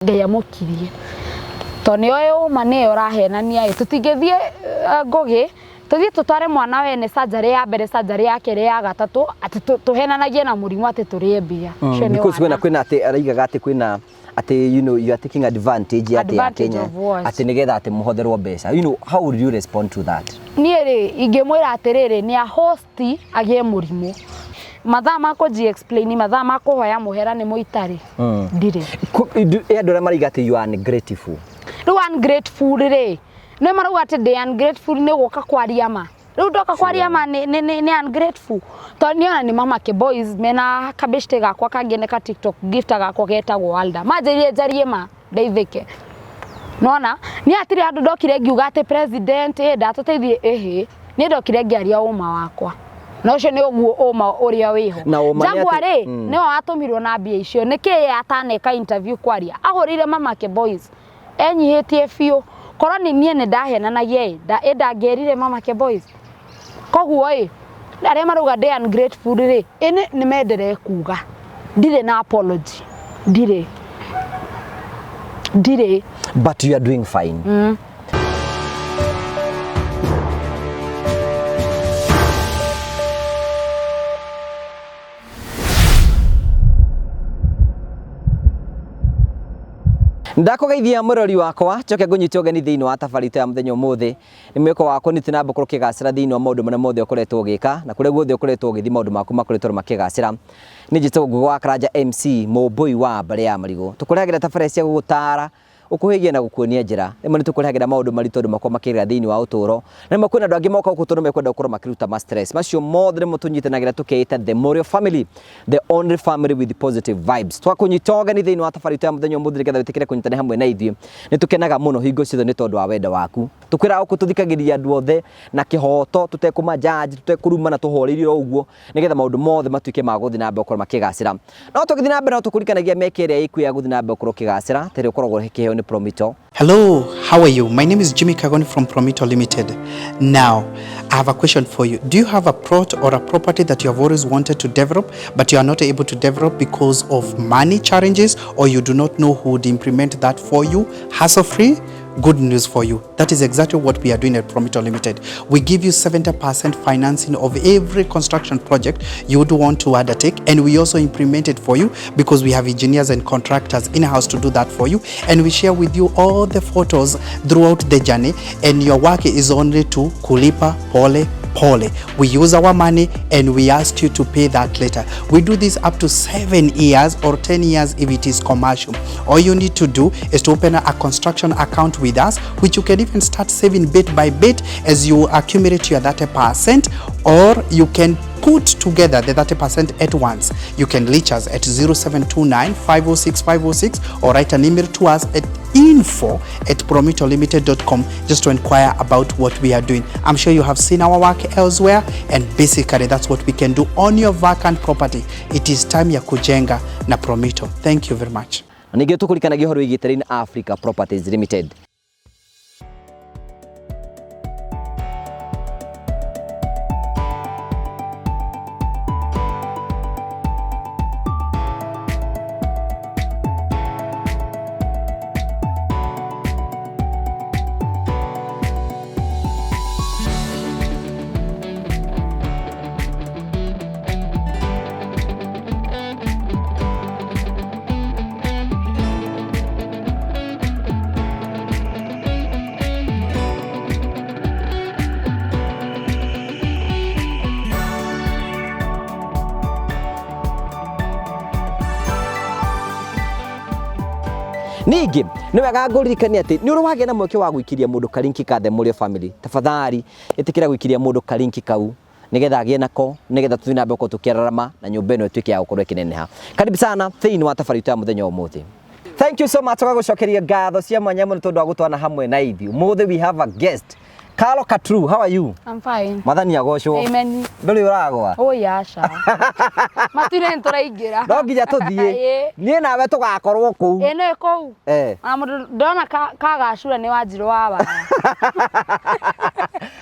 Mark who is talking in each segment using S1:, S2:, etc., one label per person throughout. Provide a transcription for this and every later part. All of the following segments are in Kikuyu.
S1: Ngai amũkirie tondũ nĩoĩ ũma nĩwe ũrahenania ĩ tũtingĩthiĩ Ngũgĩ tũthiĩ tũtware mwana wene surgery ya mbere surgery ya kerĩ ya gatatũ atĩ tũhenanagie na mũrimũ atĩ tũrĩe mbia. Ũcio nĩ
S2: Because kwĩna
S1: wana.
S2: kwĩna atĩ araigaga atĩ kwĩna atĩ you know you are taking advantage atĩ ya
S1: Advantage
S2: Kenya
S1: of what?
S2: atĩ nĩgetha atĩ mũhotherwo mbeca. You know how would you respond to that?
S1: Niĩ rĩ ingĩmwĩra atĩrĩrĩ nĩ a host agĩe mũrimũ mathaa ma kũnji explain mathaa ma kũhoya mũhera nĩ mũitarĩ ndirĩ.
S2: Andũ arĩa maraiga atĩ you are ungrateful.
S1: Rĩu ungrateful rĩ nĩ marauga atĩ ndĩ ungrateful nĩ gũka kwaria ma rĩu ndoka kwaria ma nĩ ungrateful tondũ niĩ ona nĩ mamake boys mena kabĩcte gakwa kangĩ nĩ ka TikTok gifter gakwa getagwo Walda manjĩrire njarie ma ndeithĩke nona niĩ hatirĩ handũ ndokire ngiuga atĩ president ĩ ndatũteithie ĩhĩ niĩ ndokire ngĩaria ũma wakwa na ũcio nĩ ũguo ũma ũrĩa wĩho
S2: Na ũma nĩ
S1: Jaguar
S2: atĩ-
S1: rĩ nĩwe watũmirwo na mbia icio nĩkĩ ye ataneka interview kwaria ahũrĩire mamake boys enyihĩtie biũ korwo nĩ niĩ nĩ ndahenanagia ĩ ĩ ndangĩerire mamake boys koguo ĩ arĩa marauga ndĩ ungrateful rĩ ĩ nĩ menderee kuga ndirĩ na apology ndirĩ ndirĩ.
S2: But you are doing fine. Ndakũgeithia mũrori wakwa njoke ngũnyite ũgeni thĩinĩ wa tabarĩra itũ ya mũthenya ũmũthĩ nĩ mwĩko wakwa nĩ na mbũkũrũ kĩgacĩra thĩinĩ wa maũndũ marĩa mothe ũkoretwo ũgĩka na kũrĩa guothe ũkoretwo ũgĩthiĩ maũndũ maku makoretwo makĩgacĩra. Nĩ njĩtagwo Ngũgĩ wa Karanja MC mũmbũi wa mbarĩ ya marigũ. Tũkũrehagĩra tabarĩra cia gũgũtara gũkũhĩgia na gũkuonia njĩra. Rĩmwe nĩ tũkũrehagĩra maũndũ maritũ andũ makoragwo makĩgerera thĩinĩ wa ũtũũro. Na rĩmwe kwĩna andũ angĩ moka gũkũ tondũ mekwenda gũkorwo makĩruta ma stress. Macio mothe nĩmo tũnyitanagĩra tũkeĩta The Morio Family, the only family with positive vibes. Twakũnyita ũgeni thĩinĩ wa tabarĩra itũ ya mũthenya ũmũthĩ nĩgetha wĩtĩkĩre kũnyitanĩra hamwe na ithuĩ. Nĩ tũkenaga mũno hingo ciothe nĩ tondũ wa wendo waku. Tũkwĩraga gũkũ tũthikagĩrĩria andũ othe na kĩhoto, tũtekũma judge, tũtekũrumana, tũhoreirie o ũguo nĩgetha maũndũ mothe matuĩke ma gũthiĩ na mbere gũkorwo makĩgacĩra. No tũgĩthiĩ na mbere no tũkũririkanagia mĩeke ĩrĩa ĩkuo ya gũthiĩ na mbere gũkorwo ũkĩgacĩra ta ĩrĩa ũkoragwo ũkĩheo nĩ Promito.
S3: Hello, how are you? My name is Jimmy Kagoni from Promito Limited. Now, I have a question for you. Do you have a plot or a property that you have always wanted to develop, but you are not able to develop because of money challenges, or you do not know who would implement that for you hassle-free? Good news for you. That is exactly what we are doing at Promito Limited. We give you 70% financing of every construction project you would want to undertake, and we also implement it for you because we have engineers and contractors in-house to do that for you, and we share with you all the photos throughout the journey, and your work is only to kulipa pole pole. We use our money and we ask you to pay that later. We do this up to 7 years or 10 years if it is commercial. All you need to do is to open a construction account with us, which you can even start saving bit by bit as you accumulate your 30%, or you can put together the 30% at once. You can reach us at 0729 506 506 or write an email to us at info@promitolimited.com just to inquire about what we are doing. I'm sure you have seen our work elsewhere, and basically that's what we can do on your vacant property. It is time ya kujenga na Promito. Thank you very much.
S2: Na ningĩ tũkũririkanagia ũhoro wĩgiĩ Terrain Africa Properties Limited. Ningĩ nĩ wega ngũririkanie atĩ nĩ ũrĩ wagĩa na mweke wa gũikĩria mũndũ karinki ka The Mũrĩo Family, tafadhali ĩtĩkĩra gũikĩria mũndũ karinki kau nĩgetha agĩe nako, nĩgetha tũthiĩ na mbere gũkorwo tũkĩararama na nyũmba ĩno ĩtuĩke ya gũkorwo ĩkĩneneha. Karibu sana thĩinĩ wa tabarĩra itũ ya mũthenya wa ũmũthĩ. Thank you so much, tũgagũcokeria ngatho cia mwanya mũno tondũ wa gũtwana hamwe na ithuĩ. Ũmũthĩ we have a guest. Carol Katru, how are you?
S1: I'm fine.
S2: Mwathani agocwo.
S1: Amen.
S2: Ndũrĩ ũragwa?
S1: Oi aca. Matuire nĩ tũraingĩra.
S2: No nginya tũthiĩ.
S1: Ĩĩ.
S2: Niĩ nawe tũgakorwo kũu.
S1: Ĩĩ nĩ kũu.
S2: Eh.
S1: Ona mũndũ ndona kagacura nĩ Wanjirũ wa Waya.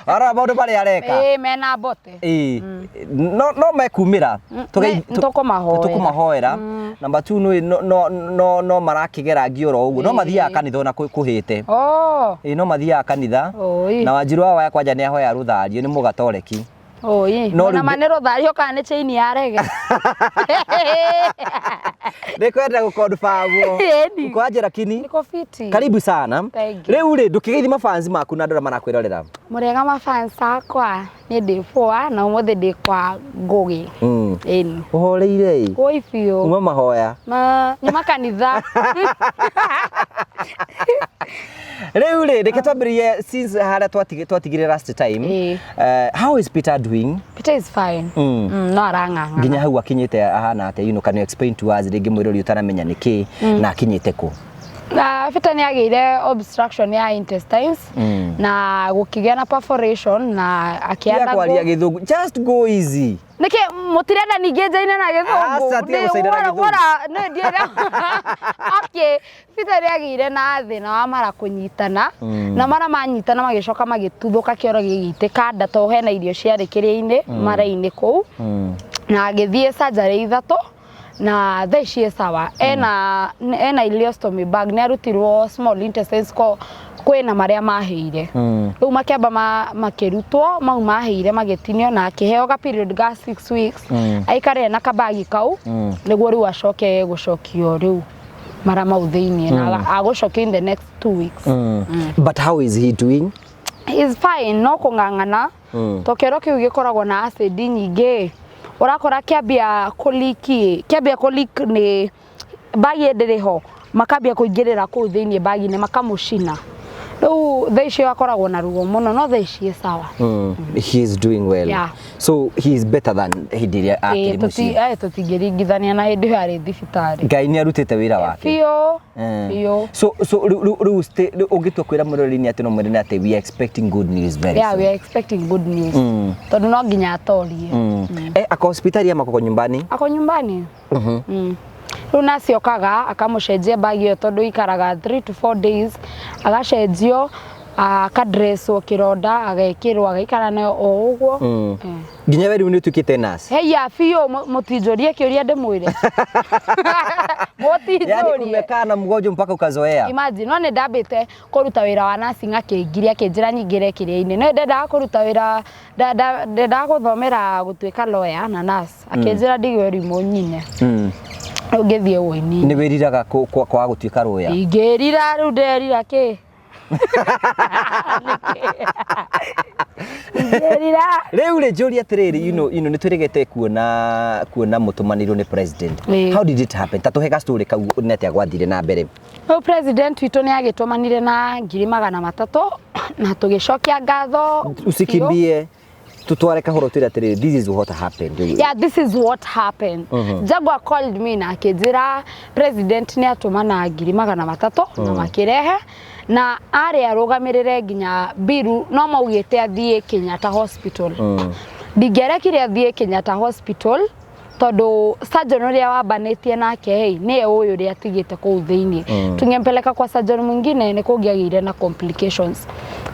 S2: Warora maũndũ marĩa areka.
S1: Ĩĩ mena mbote.
S2: Ĩĩ. No no mekumĩra.
S1: Nĩtũkũmahoera.
S2: Tũkũmahoera. Number 2 no no no no marakĩgera ngi oro ũguo. No
S1: Ĩĩ.
S2: mathiaga kanitha ona kũhĩte.
S1: Oh.
S2: Ĩĩ no mathiaga kanitha.
S1: Oi.
S2: Na Wanjirũ wa Waya kwanja nĩ ahoya rũthario nĩ mũgatoreki.
S1: Oi.
S2: No
S1: Na
S2: rĩu
S1: ma nĩ rũthario kana nĩ chain ya rege.
S2: Nĩ kwenda gũkonfamwo.
S1: Ĩni.
S2: Uko aje lakini?
S1: Niko fiti.
S2: Karibu sana.
S1: Thank you.
S2: Rĩu rĩ ndũkĩgeithie mafans maku na andũ arĩa marakwĩrorera.
S1: Mũrĩega mafans akwa niĩ ndĩ poa na ũmũthĩ ndĩ kwa Ngũgĩ. Ĩni.
S2: Ũhoreire ĩ.
S1: Oi biũ.
S2: Uma mahoya.
S1: Ma nyuma kanitha.
S2: Rĩu rĩ reke twambĩrĩrie since harĩa twatigire last time.
S1: Ĩĩ.
S2: How is Peter doing?
S1: Peter is fine. No arang'ang'ana.
S2: Nginya hau akinyĩte ahana atĩa? You know, can you explain to us rĩngĩ mwĩrori ũtaramenya nĩ kĩ na akinyĩte kũ?
S1: Na Peter nĩ agĩire obstruction ya intestines na gũkĩgĩa na perforation na
S2: Tiga
S1: akĩanda
S2: kwaria gĩthũngũ. Just go easy.
S1: Nĩkĩ mũtirenda ningĩ njaine na gĩthũngũ?
S2: Aca, tiga gũcaina na gĩthũngũ.
S1: Wora, nĩ ndienda. Okay, Peter nĩ agĩire na thĩna wa mara kũnyitana na mara manyitana magĩcoka magĩtuthũka kĩoro gĩgĩitĩka nda tondũ hena irio ciarĩ kĩrĩa-inĩ mara-inĩ kũu na agĩthiĩ surgery ithatũ na thaa ici e sawa ena ileostomy bag nĩ arutirwo small intestines ko kwĩna marĩa mahĩire rĩu makĩamba makĩrutwo mau mahĩire magĩtinio na akĩheo ga period ga 6 weeks aikare na kabagi kau nĩguo rĩu acoke gũcokio rĩu mara mau thĩiniĩ na agũcokio in the next 2 weeks.
S2: But how is he doing?
S1: Is fine no kũng'ang'ana to kĩoro kĩu gĩkoragwo na acid nyingĩ ũrakora kĩambia kũliki kĩambia kũlik nĩ bagi ndĩrĩ ho makambia kũingĩrĩra kũu thĩiniĩ bagi-inĩ makamũcina rĩu thaa icio akoragwo na ruo mũno no thaa ici ĩ sawa.
S2: He is doing well.
S1: Yeah.
S2: So he is better than hĩndĩ ĩrĩa akĩrĩ mũciĩ.
S1: Tũtingĩringithania na hĩndĩ ĩyo arĩ thibitarĩ.
S2: Ngai nĩ arutĩte wĩra wake.
S1: Biũ biũ.
S2: So rĩu rĩu ũngĩtua kwĩra mwĩroreri nĩ atĩ no mwĩre nĩ atĩ we are expecting good news very
S1: Yeah,
S2: soon.
S1: we are expecting good news tondũ no nginya atorie.
S2: Eh, ako hospitali ama ako nyumbani?
S1: Ako nyumbani. Rĩu nurse okaga akamũcenjia bagi ĩyo tondũ ikaraga 3 to 4 days agacenjio akadresswo kĩronda agekĩrwo agaikara nayo o ũguo.
S2: Nginya we rĩu nĩ ũtuĩkĩte nurse.
S1: Heya biũ mũtinjũrie kĩũria ndĩmwĩre.
S2: Yani
S1: Mũtinjũrie.
S2: umekaa na mgonjwa mpaka ukazoea.
S1: Imagine no nĩ ndambĩte kũruta wĩra wa nursing akĩngiria akĩnjĩra nyingĩre kĩrĩa-inĩ no ndendaga kũruta wĩra ndendaga gũthomera gũtuĩka lawyer na nurse akĩnjĩra ndige ũrimũ nyine rĩu ngĩthiĩ ũini.
S2: Nĩ wĩriraga kwaga gũtuĩka rũya?
S1: Ingĩrira rĩu nderira kĩ? Ingĩrira.
S2: Rĩu rĩ njũrie atĩrĩrĩ, nĩ twĩrĩgĩte kuona mũtũmanĩirwo nĩ president.
S1: Ĩĩ.
S2: How did it happen? Ta tũhe ga story kau nĩ atĩa gwathire na mbere.
S1: Rĩu president witũ nĩ agĩtũmanire na 300,000 na tũgĩcokia ngatho biũ.
S2: Usikimbie tutware kahoro twĩre atĩrĩrĩ, this is what happened.
S1: Yeah, this is what happened. Jaguar called me na akĩnjĩra president nĩ atũmana 300,000 na makĩrehe na arĩ arũgamĩrĩre nginya biru no maugĩte athiĩ Kenyatta Hospital. Ndingĩarekire athiĩ Kenyatta Hospital tondũ surgeon ũrĩa wambanĩtie nake hey, nĩye ũyũ ũrĩa atigĩte kũu thĩiniĩ. Tungempeleka kwa surgeon mwingine nĩ kũngĩagĩire na complications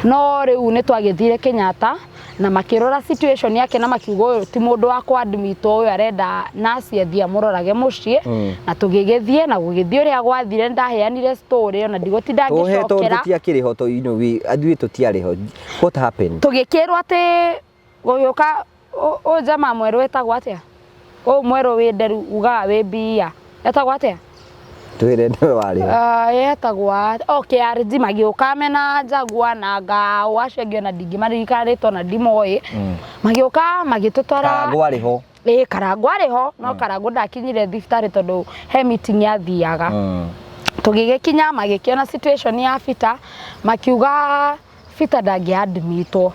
S1: no rĩu nĩ twagĩthire Kenyatta na makĩrora situation yake na makiuga ũyũ ti mũndũ wa kwadmitwo ũyũ arenda nurse athiĩ amũrorage mũciĩ na tũgĩgĩthiĩ na gũgĩthiĩ ũrĩa gwathire nĩndaheanire story ona ndigũtinda
S2: Tũhe tondũ
S1: ngĩcokera
S2: tũtiakĩrĩ ho to you know we ithuĩ tũtiarĩ ho. What happened?
S1: Tũgĩkĩrwo atĩ gũgĩũka ũyũ jamaa mwerũ wĩtagwo atĩa ũyũ mwerũ wĩ nderu ugaga wĩ mbia etagwo atĩa?
S2: Twĩre nĩwe warĩ ho.
S1: Yetagwo o KRG magĩũka mena Jaguar na Ngao acio angĩ ona ndingĩmaririkana rĩtwa na ndimoĩ magĩũka magĩtũtwara.
S2: Karangũ arĩ ho.
S1: Ĩĩ Karangũ arĩ ho no Karangũ ndakinyire thibitarĩ tondũ he meeting yathiaga. Tũgĩgĩkinya magĩkĩona situation ya Peter makiuga Peter ndangĩadmitwo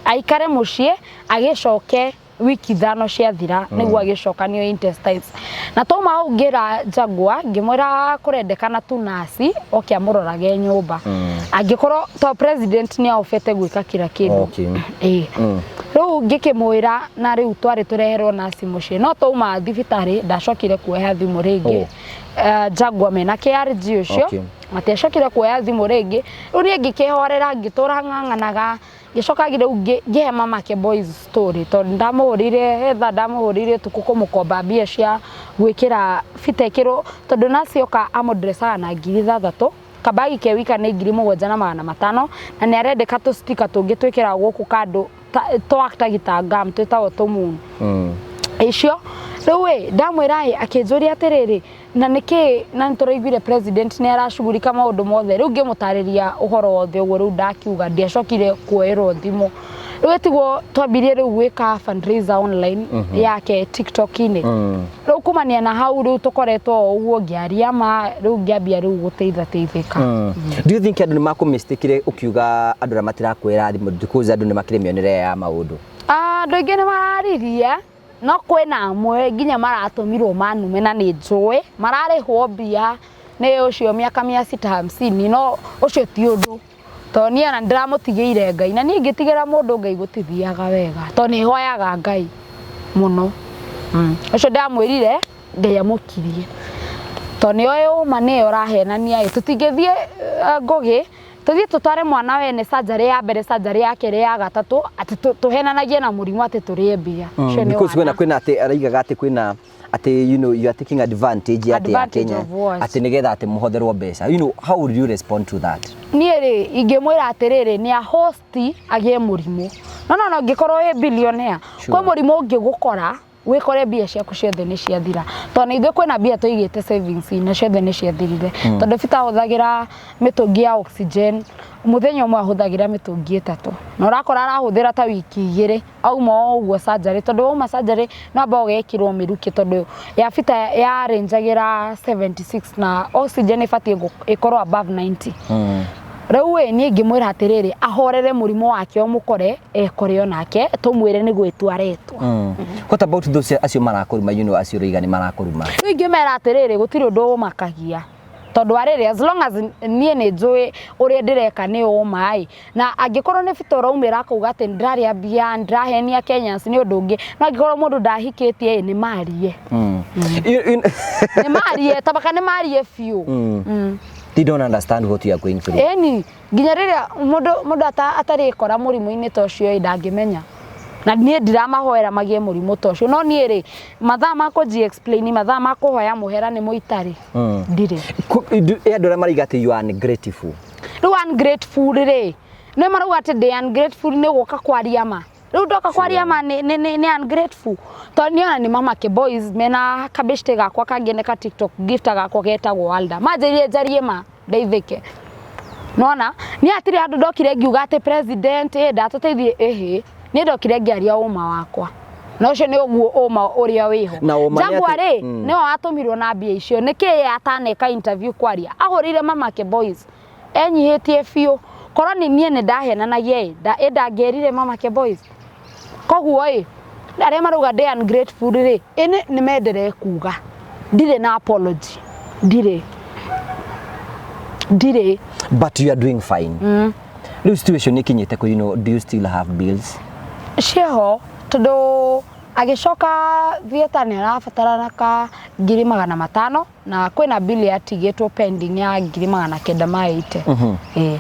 S1: aikare mũciĩ agĩcoke Wiki 5 ciathira nĩguo agĩcokanio intestines. Na twauma hau ngĩra Jaguar, ngĩmwĩra kũrendekana tu nasi oke amũrorage nyũmba, angĩkorwo to president nĩ ahobete gwĩka kila kĩndũ. Ĩĩ, rĩu ngĩkĩmwĩra na rĩu twarĩ tũreherwo nasi mũciĩ, no twauma thibitarĩ ndacokire kuoya thimũ rĩngĩ. Jaguar mena KRG ũcio matiacokire kuoya thimũ rĩngĩ. Rĩu niĩ ngĩkĩhorera, ngĩtũra ng'ang'anaga, ngĩcoka rĩu ngĩhe Mamake Boys story, tondũ ndamũhũrire Heather, ndamũhũrire ũtukũ kũmũkomba mbia cia gwĩkĩra bita ĩkĩrwo, tondũ nasi oka amũndressaga na 6,000, kabagi ke wika nĩ 7,500, na nĩ arendeka tũstika tũngĩ twĩkĩragwo gũkũ kando twatagi ta gum twĩtagwo tũmuni icio. Rĩu ĩ ndamwĩra ĩ akĩnjũria atĩrĩrĩ, na nĩkĩ na nĩtũraiguire president nĩ aracugurika maũndũ mothe. Rĩu ngĩmũtarĩria ũhoro wothe ũguo. Rĩu ndakiuga ndiacokire kuoerwo thimũ. Rĩu ĩtigwo twambirie rĩu gwĩka fundraiser online yake TikTok-inĩ. Rĩu kumania na hau rĩu tũkoretwo o ũguo ngĩaria ma rĩu ngĩambia rĩu gũteitha teithĩka.
S2: Do you think andũ nĩ makũmistakire ũkiuga andũ arĩa matirakwĩra thimũ, because andũ nĩ makĩrĩ mĩonere ya maũndũ?
S1: Ah, andũ aingĩ nĩ mararirie, no kwĩna amwe nginya maratũmirwo manume, na nĩ njũĩ mararĩhwo mbia nĩ ũcio miaka 650, no ũcio ti ũndũ, tondũ niĩ ona nĩndĩramũtigĩire Ngai, na niĩ ingĩtigĩra mũndũ Ngai gũtithiaga wega, tondũ nĩ hoyaga Ngai mũno. Ũcio ndamwĩrire Ngai amũkirie, tondũ nĩ oĩ ũma nĩwe ũrahenania. Ĩ tũtingĩthiĩ Ngũgĩ tũthiĩ tũtware mwana wene surgery ya mbere, surgery ya kerĩ, ya gatatũ, atĩ tũhenanagie na mũrimũ atĩ tũrĩe mbia. Ũcio nĩ
S2: Because kwĩna
S1: wana.
S2: Kwĩna atĩ araigaga atĩ kwĩna atĩ you are taking advantage atĩ ya
S1: Advantage
S2: Kenya
S1: of what?
S2: Atĩ nĩgetha atĩ mũhotherwo mbeca. How would you respond to that?
S1: Niĩ rĩ, ingĩmwĩra atĩrĩrĩ, nĩ ahosti agĩe mũrimũ, no ũngĩkorwo wĩ billionaire, kwĩ mũrimũ ũngĩgũkora wĩkore mbia ciaku ciothe nĩ ciathira, tondũ na ithuĩ kwĩna mbia tũigĩte savings na ciothe nĩ ciathirire, tondũ Peter ahũthagĩra mĩtũngi ya oxygen, mũthenya ũmwe ahũthagĩra mĩtũngi 3, na ũrakora arahũthĩra ta wiki 2 auma o ũguo surgery, tondũ wauma surgery no amba ũgekĩrwo mĩrukĩ, tondũ ya Peter yarenjagĩra 76 na oxygen ĩbatiĩ ĩkorwo above 90. Rĩu ĩ niĩ ingĩmwĩra atĩrĩrĩ, ahorere mũrimũ wake ũmũkore, ekore onake tũmwĩre nĩ gwĩtua aretwo.
S2: What about those acio marakũruma, acio ũroiga nĩ marakũruma?
S1: Rĩu ingĩmera atĩrĩrĩ, gũtirĩ ũndũ ũmakagia, tondũ arĩrĩ as long as niĩ nĩ njũĩ ũrĩa ndĩreka nĩ ũma ĩ, na angĩkorwo nĩ bita ũraumĩra akauga atĩ ndĩrarĩa mbia, ndĩrahenia Kenyans, nĩ ũndũ ũngĩ, no angĩkorwo mũndũ ndahikĩtie ĩ, nĩ marie. Nĩ marie tabaka, nĩ marie biũ.
S2: They don't understand what you are going through.
S1: Ĩni, nginya rĩrĩa mũndũ atarĩ kora mũrimũ-inĩ ta ũcio ĩ, ndangĩmenya, na niĩ ndiramahoera magĩe mũrimũ ta ũcio, no niĩ rĩ, mathaa ma kũnji explain, mathaa ma kũhoya mũhera nĩ mũitarĩ ndirĩ.
S2: Ĩ andũ arĩa maraiga atĩ you are ungrateful?
S1: Rĩu ungrateful rĩ, nĩ marauga atĩ ndĩ ungrateful nĩ gũka kwaria ma. Rĩu ndoka kwaria ma nĩ ungrateful? Tondũ niĩ ona nĩ Mamake Boys mena kabĩcite gakwa kangĩ nĩ ka TikTok gifter gakwa getagwo Walda, manjĩrire njarie ma ndeithĩke. Nona niĩ hatirĩ handũ ndokire ngiuga atĩ president ĩ ndatũteithie, ĩhĩ, niĩ ndokire ngĩaria ũma wakwa, na ũcio nĩ ũguo ũma ũrĩa wĩho.
S2: Na ũma nĩ
S1: Jaguar rĩ, nĩwe watũmirwo na mbia icio, nĩkĩ ye ataneka interview kwaria? Ahũrĩire Mamake Boys enyihĩtie biũ. Korwo nĩ niĩ nĩ ndahenanagia ĩ, ĩ ndangĩerire Mamake Boys. Koguo ĩ arĩa marauga ndĩ ungrateful rĩ, ĩ nĩ menderee kuga, ndirĩ na apology, ndirĩ, ndirĩ.
S2: But you are doing fine. Rĩu situation ĩkinyĩte kũ, do you still have bills?
S1: Ciĩho, tondũ agĩcoka theatre nĩ arabatarana ka 500,000, na kwĩna bill yatigĩtwo pending ya 980,000. Ĩĩ.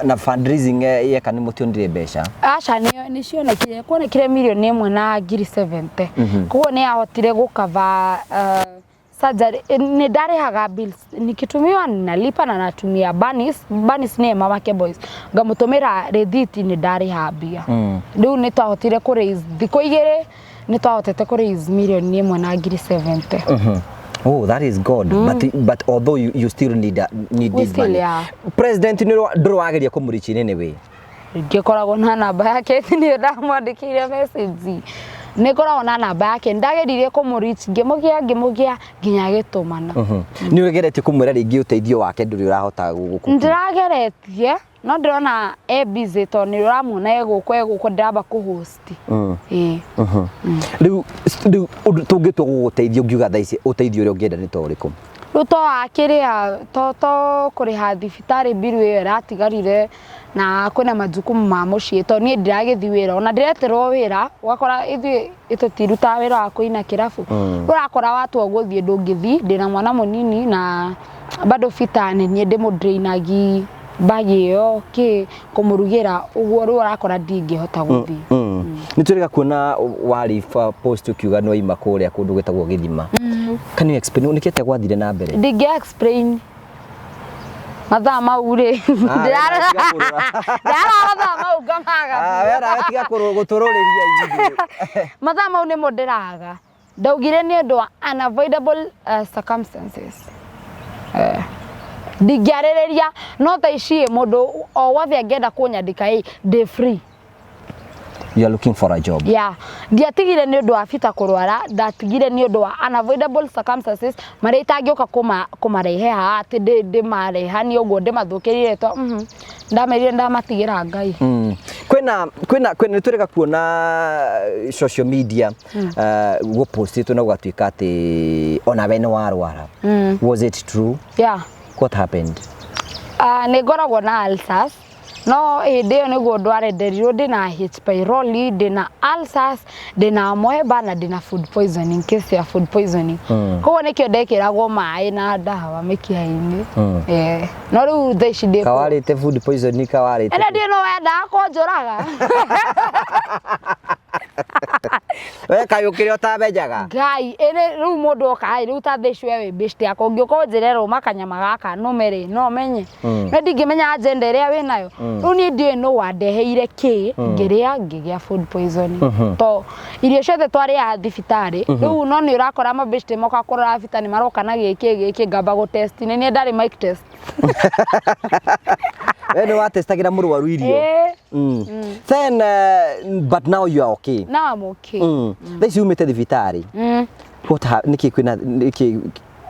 S2: Na fundraising yeka nĩ mũtionire mbeca?
S1: Aca, nĩ cionekire, kuonekire 1,000,070, koguo nĩ yahotire gũkava surgery. Nĩ ndarĩhaga bills, nikitumiwa ninalipa, na natumia Banis. Banis nĩye Mamake Boys, ngamũtũmĩra rĩthiti nĩ ndarĩha mbia. Rĩu nĩ twahotire kũ raise, thikũ 2 nĩ twahotete kũ raise 1,070,000.
S2: Oh, that is God. But although you still need
S1: We
S2: this
S1: still,
S2: money.
S1: yeah.
S2: President nĩ ndũrĩ wageria kũmũreach in any way?
S1: Ngĩkoragwo na namba yake, nĩyo ndamwandĩkĩire message, nĩ ngoragwo na namba yake, ndageririe kũmũreach, ngĩmũgĩa, ngĩmũgĩa nginya agĩtũmana.
S2: Nĩ ũgeretie kũmwĩra rĩngĩ ũteithio wake ndũrĩ ũrahota gũkũ?
S1: Ndĩrageretie. No ndĩrona e busy tondũ nĩ ũramuona e gũkũ e gũkũ ndĩramba kũ-host. Ĩĩ.
S2: Rĩu rĩu ũndũ tũngĩtua gũgũteithia ũngiuga thaa ici ũteithio ũrĩa ũngĩenda nĩ ta ũrĩkũ?
S1: Rĩu to wakĩrĩha to kũrĩha thibitarĩ bill ĩyo ĩratigarire na kwĩna majukumu ma mũciĩ tondũ niĩ ndiragĩthiĩ wĩra ona ndĩreterwo wĩra ũgakora ithuĩ tũtirutaga wĩra wa kũina kĩrabu. Ũrakora watua gũthiĩ ndũngĩthiĩ ndĩna mwana mũnini na bado Peter nĩ niĩ ndĩmũ-drain-agi bag ĩyo kĩ kũmũrugĩra ũguo rĩu ũrakora ndingĩhota gũthiĩ.
S2: Nĩ twĩrĩga kuona wariba post ũkiuga nĩ waima kũrĩa kũndũ gwĩtagwo gĩthima. Can you explain nĩkĩ atĩa gwathire na mbere?
S1: Ndingĩ explain mathaa mau rĩ
S2: Ah, we nawe tiga kũrũra.
S1: ndĩrarora mathaa mau ngamaga.
S2: Ah, we nawe tiga gũtũrũrĩria ithuĩ.
S1: Mathaa mau nĩmo ndĩraga ndaugire nĩ ũndũ wa unavoidable circumstances. Ndingĩarĩrĩria no thaa ici ĩ mũndũ o wothe angĩenda kũnyandĩka ĩ ndĩ free.
S2: You are looking for a job.
S1: Yeah. Ndiatigire nĩ ũndũ wa Peter kũrwara, ndatigire nĩ ũndũ wa unavoidable circumstances marĩa itangĩũka kũmarehe haha atĩ ndĩmarehanie ũguo ndĩmathũkĩrie rĩtwa. Ndamerire ndamatigĩra Ngai.
S2: Kwĩna kwĩna kwĩna nĩ twĩrĩga kuona social media gũpostĩtwo na gũgatuĩka atĩ onawe nĩ warwara. Was it true?
S1: Yeah.
S2: What happened?
S1: Nĩ ngoragwo na ulcers no hĩndĩ ĩyo nĩguo ndwarenderirwo ndĩna H pylori, ndĩna ulcers, ndĩna amoeba na ndĩna food poisoning, case ya food poisoning. Koguo nĩkĩo ndekĩragwo maĩ na ndawa mĩkiha-inĩ. No rĩu thaa ici ndĩ
S2: Kawarĩte food poisoning kawarĩte.
S1: Ĩno ndiĩ no wendaga kũnjũraga.
S2: We kaĩ ũkĩrĩ ũtamenyaga?
S1: Ngai, ĩrĩ rĩu mũndũ oka ĩ rĩu ta thaa ici we wĩ best yakwa ũngĩũka ũnjĩre rũma kanyama gaka nũme rĩ no menye. No ndingĩmenya agenda ĩrĩa wĩnayo. Rĩu niĩ ndiũĩ nũ wandeheire kĩ ngĩrĩa ngĩgĩa food poisoning. To irio ciothe twarĩaga thibitarĩ rĩu no nĩ ũrakora mabeshte moka kũrora thibitarĩ maroka na gĩkĩ gĩkĩ ngamba gũ test nĩ niĩ ndarĩ mic test.
S2: We nĩ watestagĩra mũrwaru irio.
S1: Ĩĩ.
S2: Then but now you are okay.
S1: Now I'm okay.
S2: Thaa ici umĩte thibitarĩ. What nĩkĩ kwĩna nĩkĩ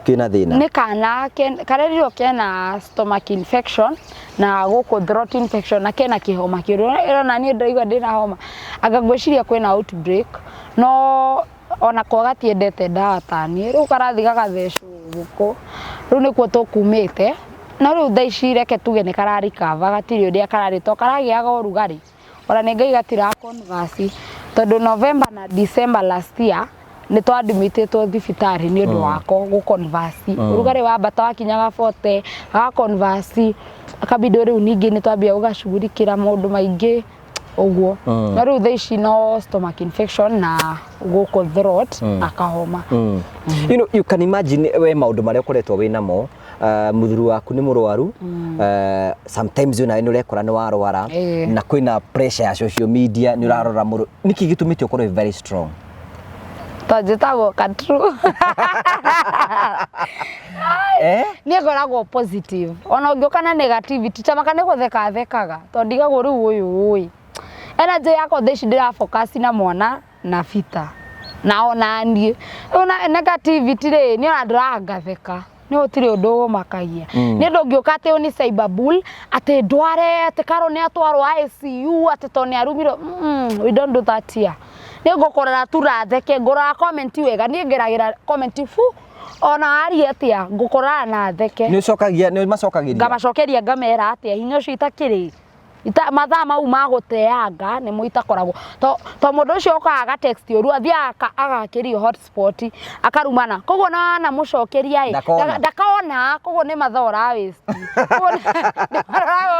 S2: kwĩna thĩna?
S1: Nĩ kana karerirwo kena stomach infection na gũkũ throat infection na kena kĩhoma kĩũru. Ĩrona niĩ ndĩraigua ndĩna homa. Anga ngwĩciria kwĩna outbreak no onako gatiendete ndawa ta niĩ. Rĩu karathiĩ gagathecwo gũkũ. Rĩu nĩkuo tũkumĩte. No rĩu thaa ici reke tuge nĩ kara recover gatirĩ ũrĩa kararĩ to karagĩaga ũrugarĩ. Ona nĩ Ngai gatira converse tondũ November na December last year nĩ twadmitĩtwo thibitarĩ nĩ ũndũ wako gũ converse. Ũrugarĩ wambata wakinyaga 40 aga converse akabindwo rĩu ningĩ nĩ twambia gũgacugurikĩra maũndũ maingĩ ũguo. No rĩu thaa ici no stomach infection na gũkũ throat na kahoma.
S2: You know, you can imagine we maũndũ marĩa ũkoretwo wĩ namo mũthuri waku nĩ mũrwaru sometimes nawe nĩ ũrekora nĩ warwara na kwĩna pressure ya social media nĩ ũrarora mũndũ nĩkĩ gĩtũmĩte ũkorwo wĩ very strong?
S1: To njĩtagwo Katru.
S2: Eh?
S1: Niĩ ngoragwo positive ona ũngĩũka na negativity tamaka nĩ gũtheka thekaga tondũ ndigagwo rĩu ũyũ ũĩ energy yakwa thaa ici ndĩra focus na mwana na Peter na ona niĩ rĩu na negativity rĩ niĩ ona ndĩraga ngatheka nĩ gũtirĩ ũndũ ũmakagia nĩ ũndũ ũngĩũka atĩ ũni cyberbully atĩ ndware atĩ Carol nĩ atwarwo ICU atĩ tondũ nĩ arumirwo. We don't do that here. Nĩ ngũkũrora tu na theke ngũrora comment wega niĩ ngeragĩra comment fu ona aria atĩa ngũkũrora na theke.
S2: Nĩ ũcokagia nĩ ũmacokagĩria?
S1: Ngamacokeria ngamera atĩa hinya ũcio itakĩrĩ ita mathaa mau ma gũteanga nĩmo itakoragwo to to mũndũ ũcio okaga aga text ũru athiaga agakĩrio hotspot akarumana koguo na wanamũcokeria ĩ
S2: Ndakona.
S1: Ndakona koguo nĩ mathaa ũra waste.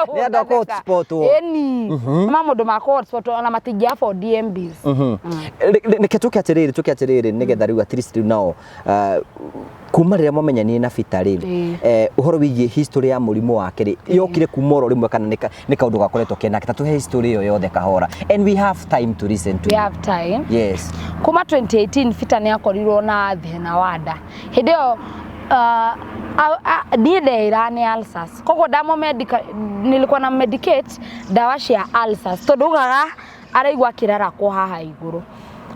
S2: Nĩ andũ a kũ hotspot-wo.
S1: Ĩni nĩ maũndũ ma kũ hotspot ona matingĩ afford MBs.
S2: Reke tũke atĩrĩrĩ tũke atĩrĩrĩ nĩgetha rĩu at least rĩu nao kuma rĩrĩa mwamenyanire na Peter rĩ ũhoro wĩgiĩ history ya mũrimũ wake rĩ yokire kuma oro rĩmwe kana nĩ kaũndũ gakoretwo kenake ta tũhe history ĩyo yothe kahora and we have time to listen to
S1: We
S2: you.
S1: have time.
S2: Yes.
S1: Kuma 2018 Peter nĩ akorirwo na thĩna wa nda hĩndĩ ĩyo niĩ ndeĩra nĩ ulcers koguo nilikuwa na medicate ndawa cia ulcers tondũ ugaga araigua akĩrarakwo haha igũrũ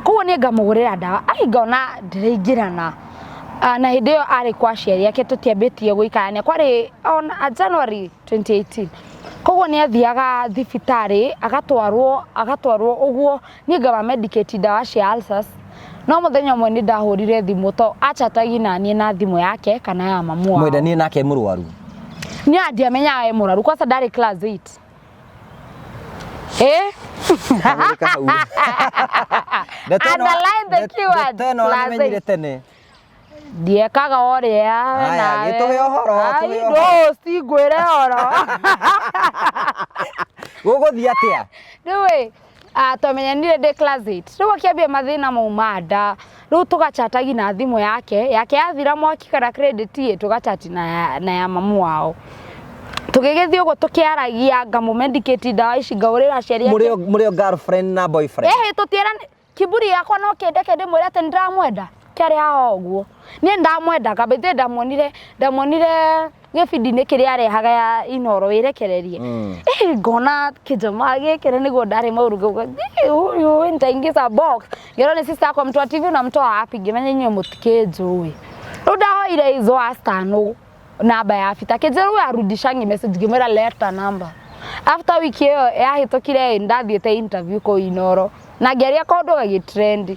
S1: koguo niĩ ngamũgũrĩra ndawa ai ngona ndĩraingĩrana. Na hĩndĩ ĩyo arĩ kwa aciari ake tũtiambĩtie gũikarania kwarĩ on January 2018. Koguo nĩ athiaga thibitarĩ agatwarwo agatwarwo ũguo, niĩ ngama medicate ndawa cia ulcers. No mũthenya ũmwe nĩ ndahũrire thimũ to achatagi na niĩ na thimũ yake kana ya mamu wao.
S2: Mwendanie nake mũrwaru?
S1: Niĩ ndiamenyaga e mũrwaru, kwanza ndarĩ class 8. Eh?
S2: Kamũrĩka hau. Ndeto ĩno-
S1: Underline the keyword,
S2: ndeto ĩno
S1: class
S2: wamenyire
S1: eight.
S2: tene.
S1: Ndiekaga ũrĩa.
S2: Aya, gĩtũhe ũhoro, tũhe ũhoro.
S1: Cingwĩre ũhoro.
S2: Gũgũthiĩ atĩa?
S1: Rĩu ĩ, twamenyanire ndĩ class 8. Rĩu akĩambia mathĩna mauma nda, rĩu tũgachatagi na thimũ yake, yake yathira mwaki kana credit ĩ, tũgachati na ya mamu wao. Tũgĩgĩthiĩ ũguo tũkĩaragia, ngamũ-medicate ndawa ici, ngahũrĩra aciari ake.
S2: Mũrĩ o girlfriend na boyfriend?
S1: Ĩhĩ, tũtiĩra kiburi yakwa no kĩndeke ndĩmwĩre atĩ nĩndĩramwenda, kĩarĩ haha ũguo. Niĩ nĩndamwendaga, by the way ndamwonire gĩbindi-inĩ kĩrĩa arehaga ya Inooro wĩrekererie. Ĩĩ, ngona kĩjamaa gĩkĩ na nĩguo ndarĩ maũru, ngauga "Ĩ, huyu nitaingiza box." Ngĩrwo nĩ sister yakwa, mtu wa TV unamtoa wapi? Ngĩmenya inyuĩ mũtikĩnjũĩ. Rĩu ndahoire hizo wastano namba ya Peter, akĩnjĩra huyu arudishangi message, ngĩmwĩra leta namba. After wiki ĩyo yahĩtũkire ĩ, ndathiĩte interview kũu Inooro na ngĩaria kaũndũ gagĩtrend.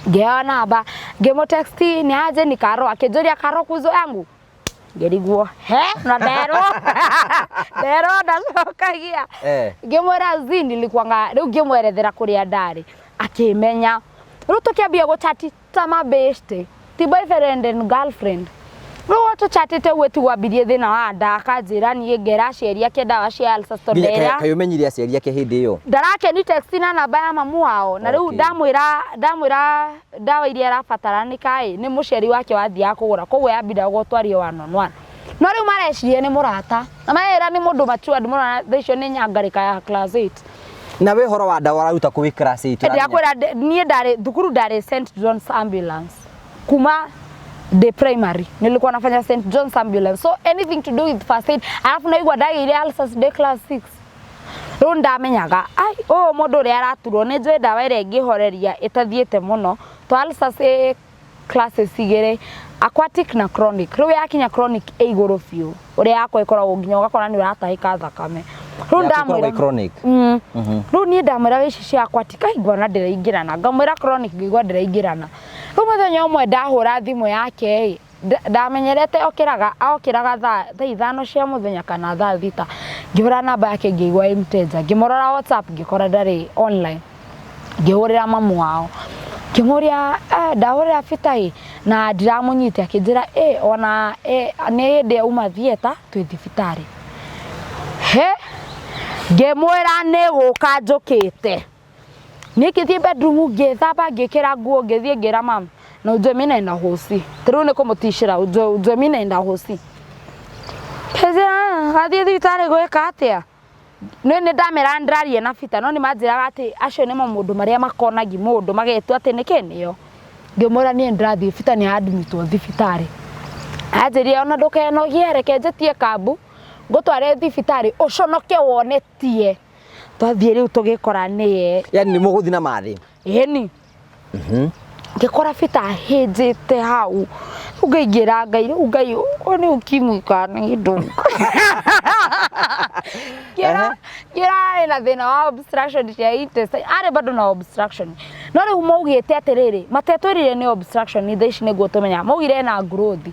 S1: Ngĩheo namba, ngĩmũ-text nĩ aje ni Karo, akĩnjũria Karo kuzo yangu, ngĩrigwo he na nderwo ndacokagia. Ngĩmwĩra zi nilikuanga, rĩu ngĩmwerethera kũrĩa ndarĩ, akĩmenya. Rĩu tũkĩambia gũchati ta mabeshte, ti boyfriend and girlfriend. Rĩu tũchatĩte ũguo tigwambirie thĩna wa nda, akanjĩra niĩ ngera aciari ake ndawa cia ulcers tondũ
S2: Nginya
S1: ndera
S2: kaĩ ũmenyire aciari ake hĩndĩ ĩyo?
S1: Ndarake text na namba ya mamu wao, na rĩu ndamwĩra ndawa iria arabatara nĩ kaĩ nĩ mũciari wake wathiaga kũgũra, koguo yambinda gũtwario one on one. No rĩu mareciria nĩ mũrata na marera nĩ mũndũ matured mũno, na thaa icio nĩ nyangarĩka ya class 8.
S2: Na wĩ ũhoro wa ndawa ũraruta kũ wĩ class 8?
S1: Ndĩrakwĩra niĩ ndarĩ thukuru, ndarĩ St John's Ambulance kuma the primary, nilikuwa nafanya St John's Ambulance, so anything to do with first aid. Alafu naigua ndagĩire ulcers ndĩ class 6. Rĩu ndamenyaga ai ũyũ mũndũ ũrĩa araturwo nĩ njũĩ ndawa ĩrĩa ĩngĩhoreria ĩtathiĩte mũno, to ulcers ĩ classes igĩrĩ, aquatic na chronic. Rĩu yakinya chronic ĩ igũrũ biũ, ũrĩa yakwa ĩkoragwo nginya ũgakora nĩ ũratahĩka thakame. Rĩu
S2: Yaku ĩkoragwo
S1: ndamwĩra
S2: ĩ chronic?
S1: Mm. Rĩu niĩ ndamwĩra ici cia aquatic, ai ngona ndĩraingĩrana, ngamwĩra chronic, ngĩigua ndĩraingĩrana. Rĩu mũthenya ũmwe ndahũra thimũ yake ĩ, ndamenyerete okĩraga okĩraga thaa 5 cia mũthenya kana thaa 6. Ngĩhũra namba yake, ngĩigua ĩ mteja. Ngĩmũrora WhatsApp, ngĩkora ndarĩ online. Ngĩhũrĩra mamu wao, ngĩmũria ndahũrĩra Peter ĩ na ndiramũnyita. Akĩnjĩra ĩ ona nĩ hĩndĩ auma theatre, twĩ thibitarĩ. He ngĩmwĩra nĩ gũka njũkĩte. Niĩ ngĩthiĩ bedroom, ngĩthamba, ngĩkĩra nguo, ngĩthiĩ ngĩra mam, na ujue mi naenda hosi. Rĩu nĩ kũmũticĩra, ujue mi naenda hosi. Kĩnjĩra athiĩ thibitarĩ gwĩka atĩa? Nĩ ndamera ndĩraria na Peter, no nĩ manjĩraga atĩ acio nĩmo mũndũ marĩa makonagi mũndũ magetua atĩ nĩkĩ nĩo. Ngĩmwĩra niĩ ndĩrathiĩ, Peter nĩ admitwo thibitarĩ. Anjĩrire ona ndũkenogie, reke njĩtie kambu ngũtware thibitarĩ ũconoke wone tie. Twathiĩ rĩu tũgĩkora nĩye.
S2: Yani nĩ mũgũthiĩ na mathĩ?
S1: Ĩni. Ngĩkora Peter ahĩnjĩte hau. Rĩu ngaingĩra Ngai, rĩu Ngai ũyũ nĩ ukimwi kana nĩ ndũ? Ngĩra arĩ na thĩna wa obstruction cia intestine, arĩ bado na obstruction. No rĩu maugĩte atĩrĩrĩ, matetwĩrire nĩ obstruction, thaa ici nĩguo tũmenya. Maugire ena growth.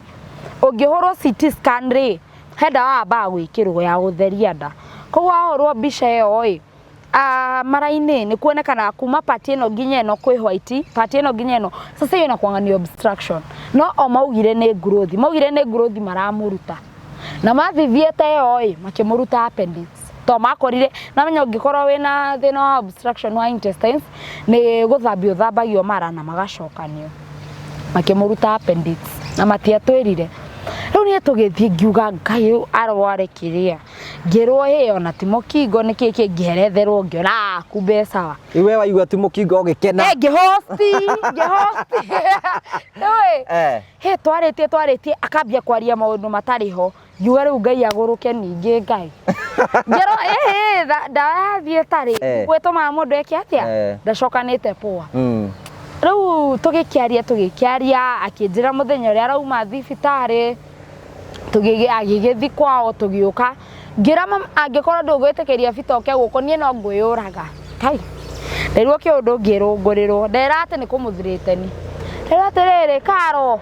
S1: Ũngĩhũrwo CT scan rĩ, he ndawa wambaga gwĩkĩrwo ya gũtheria nda. Koguo wahũrwo mbica ĩyo ĩ, mara-inĩ nĩ kuonekanaga kuma part ĩno nginya ĩno kwĩ white, part ĩno nginya ĩno. Sasa hiyo inakuanga ni obstruction. No o maugire nĩ growth, maugire nĩ growth maramũruta. Na mathiĩ theatre ĩyo ĩ, makĩmũruta appendix. To makorire, namenya ũngĩkorwo wĩna thĩna wa obstruction wa intestines, nĩ gũthambio ũthambagio mara na magacokanio. Makĩmũruta appendix na matiatwĩrire. Rĩu niĩ tũgĩthiĩ ngiuga Ngai ũyũ arware kĩrĩa. Ngĩrwo ĩ ona ti mũkingo nĩ kĩ kĩ, ngĩeretherwo ngĩona ah, kumbe sawa.
S2: We waigua ti mũkingo ũgĩkena.
S1: Eh, ngĩhosti ngĩhosti. Rĩu he twarĩtie twarĩtie, akambia kwaria maũndũ matarĩ ho. Ngiuga rĩu Ngai agũrũke ningĩ Ngai. Ngĩrwo ĩhĩ ndawa yathiĩ ĩtarĩ gwĩtũmaga mũndũ eke atĩa? Ndacokanĩte poa. Rĩu tũgĩkĩaria tũgĩkĩaria, akĩnjĩra mũthenya ũrĩa arauma thibitarĩ, agĩgĩthiĩ kwao, tũgĩũka. Ngĩra mama angĩkorwo ndũgwĩtĩkĩria Peter oke gũkũ niĩ no ngwĩyũraga. Kai. Nderirwo kĩũndũ ngĩrũngũrĩrwo. Ndera atĩ nĩ kũmũthirĩteni. Nderirwo atĩrĩrĩ, Karo,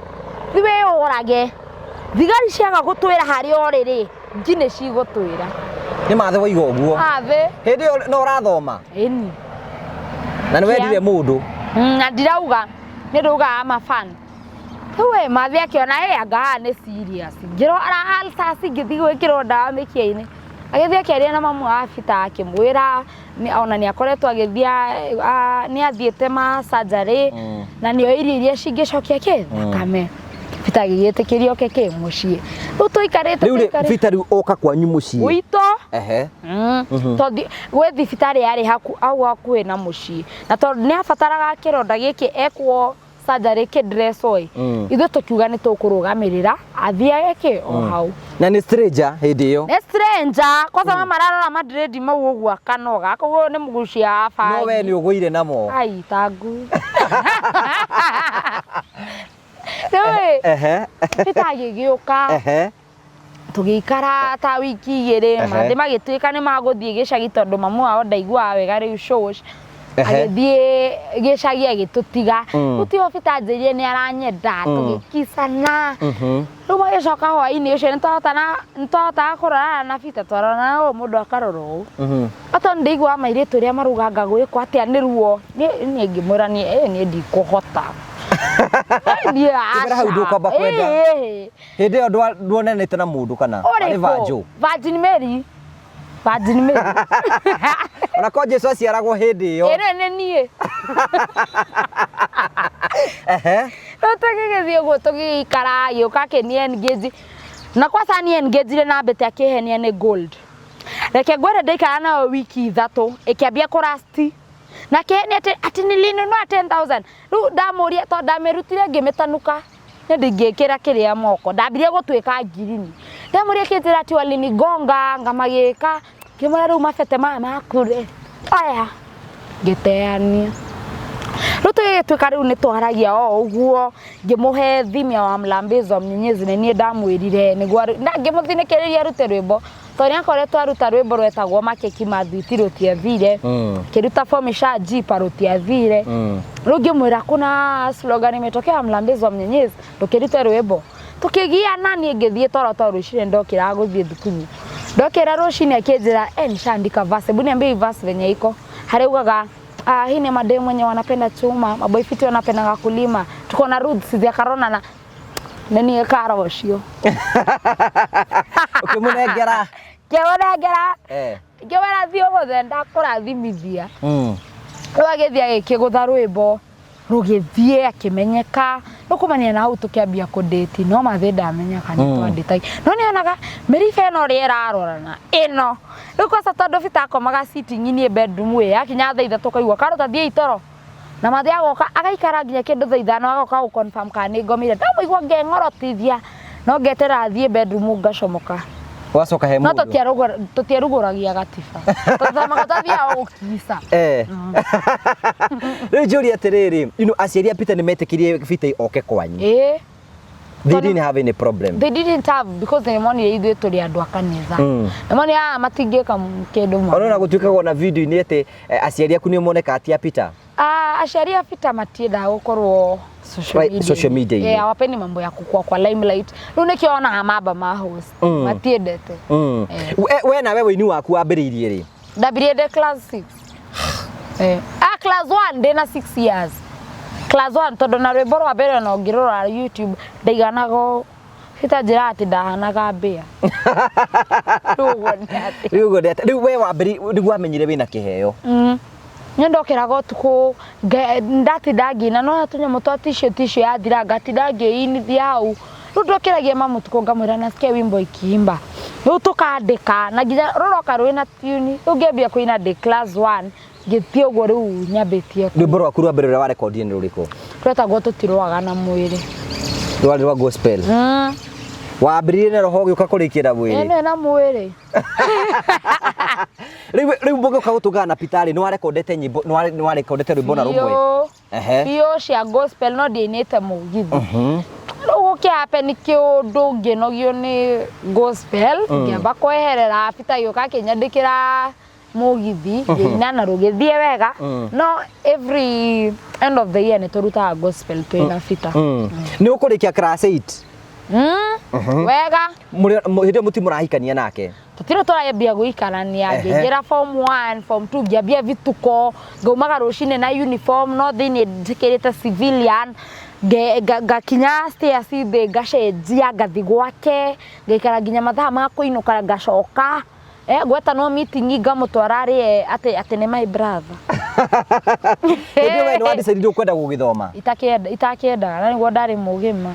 S1: thi wĩyũrage. Thigari ciaga gũtwĩra harĩa ũrĩ rĩ, ngi nĩ cigũtwĩra.
S2: Nĩ mathĩ waiga ũguo.
S1: Mathĩ.
S2: Hĩndĩ ĩyo no ũrathoma?
S1: Ĩni.
S2: Na nĩ wendire mũndũ?
S1: Na ndirauga, nĩ ndauga I'm a fan. Rĩu ĩ mathĩ akĩona ĩ anga haha nĩ serious. Ngĩrwara ulcers ngĩthiĩ gwĩkĩrwo ndawa mĩkiha-inĩ. Agĩthiĩ akĩaria na mamu wa Peter akĩmwĩra ona nĩ akoretwo agĩthiĩ nĩ athiĩte ma surgery na nĩ oĩ irio iria cingĩcokia kĩ thakame. Peter agĩgĩtĩkĩria oke kĩ mũciĩ. Rĩu tũikarĩte
S2: Rĩu rĩ
S1: tũikarĩte.
S2: Peter rĩu oka kwanyu mũciĩ.
S1: Gwitũ.
S2: Ehe.
S1: Tondũ gwĩ thibitarĩ yarĩ hau hakuhĩ na mũciĩ. Na tondũ nĩ abataraga kĩronda gĩkĩ ekwo surgery kĩndresswo ĩ, ithuĩ tũkiuga nĩ tũkũrũgamĩrĩra athiĩ eke o hau.
S2: Na nĩ stranger hĩndĩ ĩyo.
S1: Nĩ stranger, kwanza mama ararora madredi mau ũguo akanoga, koguo nĩ mũgucia wa bangi.
S2: No we nĩ ũgũire namo.
S1: Ai, ta ngui. Rĩu ĩ,
S2: Ehe.
S1: Peter agĩgĩũka.
S2: Ehe.
S1: Tũgĩikara ta wiki igĩrĩ, mathĩ magĩtuĩka nĩ magũthiĩ gĩcagi tondũ mamu wao ndaiguaga wega rĩu shosh. Agĩthiĩ gĩcagi agĩtũtiga. Rĩu tiho Peter anjĩrire nĩ aranyenda, tũgĩkicana. Rĩu magĩcoka hwaĩ-inĩ ũcio nĩ twahotaga kũrorana na Peter, twarorana ũũ mũndũ akarora ũũ. Ata nĩ ndaiguaga mairĩtu ũrĩa maruganga gwĩkwo atĩa nĩ ruo. Niĩ ngĩmwĩra niĩ ndikũhota. Niĩ
S2: Kĩmera hau
S1: aca.
S2: ndũkwamba kwenda.
S1: Ĩĩ.
S2: Hĩndĩ ĩyo nduonanĩte na mũndũ kana? Warĩ
S1: Ũrĩkũ?
S2: virgin?
S1: Virgin Mary. Virgin Mary.
S2: Ona ko Jesu aciaragwo hĩndĩ ĩyo.
S1: Ĩno nĩ niĩ.
S2: Ehe.
S1: Rĩu tũgĩgĩthiĩ ũguo tũgĩgĩikara agĩũka akĩni engage. Na kwanza ni engage na mbete akĩhenia nĩ gold. Reke ngwĩre ndaikara nayo wiki ithatũ ĩkĩambia kũrasti. Na akĩhenia atĩ nilinunua 10,000. Rĩu ndamũria tondũ ndamĩrutire ngĩmĩtanuka. Nĩ ndingĩkĩra kĩrĩa moko. Ndambirie gũtuĩka ngirini. Ndamũria akĩnjĩra atĩ walinigonga ngamagĩka. Ngĩmwĩra rĩu mabete maya maku rĩ, aya. Ngĩteania. Rĩu tũgĩgĩtuĩka rĩu nĩ twaragia o ũguo, ngĩmũhe theme ya Wamlambezi wa Mnyenyezi nĩ niĩ ndamwĩrire nĩguo na ngĩmũthinĩkĩrĩria arute rwĩmbo. Tondũ nĩ akoretwo aruta rwĩmbo rwetagwo Makeki ma Thwiti rũtiathire. Akĩruta fomu cia Jipa rũtiathire. Rĩu ngĩmwĩra kuna slogan imetokea Wamlambezi wa Mnyenyezi, ndũkĩrute rwĩmbo. Tũkĩgiana niĩ ngĩthiĩ toro tondũ rũcinĩ ndokĩraga gũthiĩ thukuru. Ndokĩra rũcinĩ akĩnjĩra, nishaandika verse, hebu niambie hii verse venye iko. Harĩa ugaga, hii ni mademu wenye wanapenda chuma, maboyfiti wanapenda kulima. Tuko na roots zia Karona na nĩ niĩ karo ũcio.
S2: Ũkĩmũnengera?
S1: Ngĩmũnengera. Ngĩmwĩra thiĩ ũgũthe ndakũrathimithia. Rĩu agĩthiĩ agĩkĩgũtha rwĩmbo rũgĩthiĩ akĩmenyeka. Rĩu kumania na hau tũkĩambia kũndĩti no mathĩ ndamenyaga nĩ twandĩtagia. No nĩonaga mĩriba ĩno ũrĩa ĩrarorana ĩno. Rĩu kwanza tondũ Peter akomaga sitting niĩ bedroom ĩ yakinya thaa ithatũ kaigua Karo ta thiĩi toro. Na mathĩ agoka agaikara nginya kĩndũ thaa ithano agoka gũ confirm kana nĩ ngomire. Ndamũigua ngeng'orotithia no ngeterera athiĩ bedroom ngacomoka.
S2: Wacoka he
S1: No
S2: mũndũ?
S1: tũtiarugũragia gatiba. Tũthamaga twathiaga gũkica.
S2: Rĩu njũrie atĩrĩrĩ, aciari a Peter nĩ metĩkĩrie Peter oke kwanyu?
S1: Ĩĩ.
S2: They didn't have any problem.
S1: They didn't have because nĩ monire ithuĩ tũrĩ andũ a kanitha. Nĩ monire aya matingĩka kĩndũ mwana.
S2: Ona gũtuĩkaga ona video-inĩ atĩ aciari aku nĩ moneka ti a Peter?
S1: Aciari a Peter matiendaga gũkorwo social
S2: Right,
S1: media.
S2: social media-inĩ.
S1: Yeah, hawapendi mambo ya kukua kwa limelight. Rĩu nĩkĩo onaga mamba ma host. Matiendete.
S2: We nawe wĩini waku wambĩrĩirie rĩ?
S1: Ndambirie ndĩ class 6. Class 1 ndĩ na 6 years. Class 1 tondũ na rwĩmbo rwa mbere ona ũngĩrora YouTube ndaiganaga ũũ. Peter njĩraga atĩ ndahanaga mbĩa. Rĩu ũguo nĩ atĩa?
S2: Rĩu ũguo nĩ atĩa? Rĩu we wambĩrĩirie, nĩguo wamenyire wĩna kĩheo?
S1: Nĩ ndokĩraga ũtukũ, ndatinda ngĩina, no tũnyamũ twa tissue tissue yathira, ngatinda ngĩinithia hau. Rĩu ndokĩragia mama ũtukũ ngamwĩra nasikia wimbo ikiimba. Rĩu tũkandĩka, na nginya rũroka rwĩna tune. Rĩu ngĩambia kũina ndĩ class 1, ngĩthiĩ ũguo rĩu nyambĩtie kũina.
S2: Rwĩmbo rwaku rwa mbere rũrĩa warekondire nĩ rũrĩkũ?
S1: Rwetagwo Tũtirũaga na Mwĩrĩ.
S2: Rwarĩ rwa gospel? Wambĩrĩirie na roho ũgĩũka kũrĩkia na mwĩrĩ.
S1: Ĩno na mwĩrĩ.
S2: Rĩu rĩu mũgĩũka gũtũngana na Peter rĩ, nĩ warekondete nyĩmbo, nĩ warekondete rwĩmbo na rũmwe.
S1: Biũ.
S2: Ehe.
S1: Biũ cia gospel no ndiainĩte mũgithi. Rĩu gũkĩ happen kĩũndũ ngĩnogio nĩ gospel, ngĩamba kweherera Peter agĩũka akĩnyandĩkĩra mũgithi, ngĩina na rũgĩthiĩ wega. No every end of the year nĩ tũrutaga gospel twĩna Peter.
S2: Nĩ ũkũrĩkia class 8.
S1: Wega.
S2: Hĩndĩ ĩyo mũti mũrahikania nake.
S1: Tũtirĩ tũrambia gũikarania. Ngĩingĩra form 1, form 2 ngĩambia vituko, ngaumaga rũcinĩ na uniform no thĩinĩ njĩkĩrĩte civilian. Ngakinya stairs thĩ ngacenjia ngathi gwake ngaikara nginya mathaa ma kũinũka ngacoka. Gwetanwo meeting ngamũtwara arĩe atĩ nĩ my brother.
S2: Hĩndĩ ĩyo we nĩ wa decide ũkwenda gũgĩthoma.
S1: Itakĩendaga na nĩguo ndarĩ mũgima.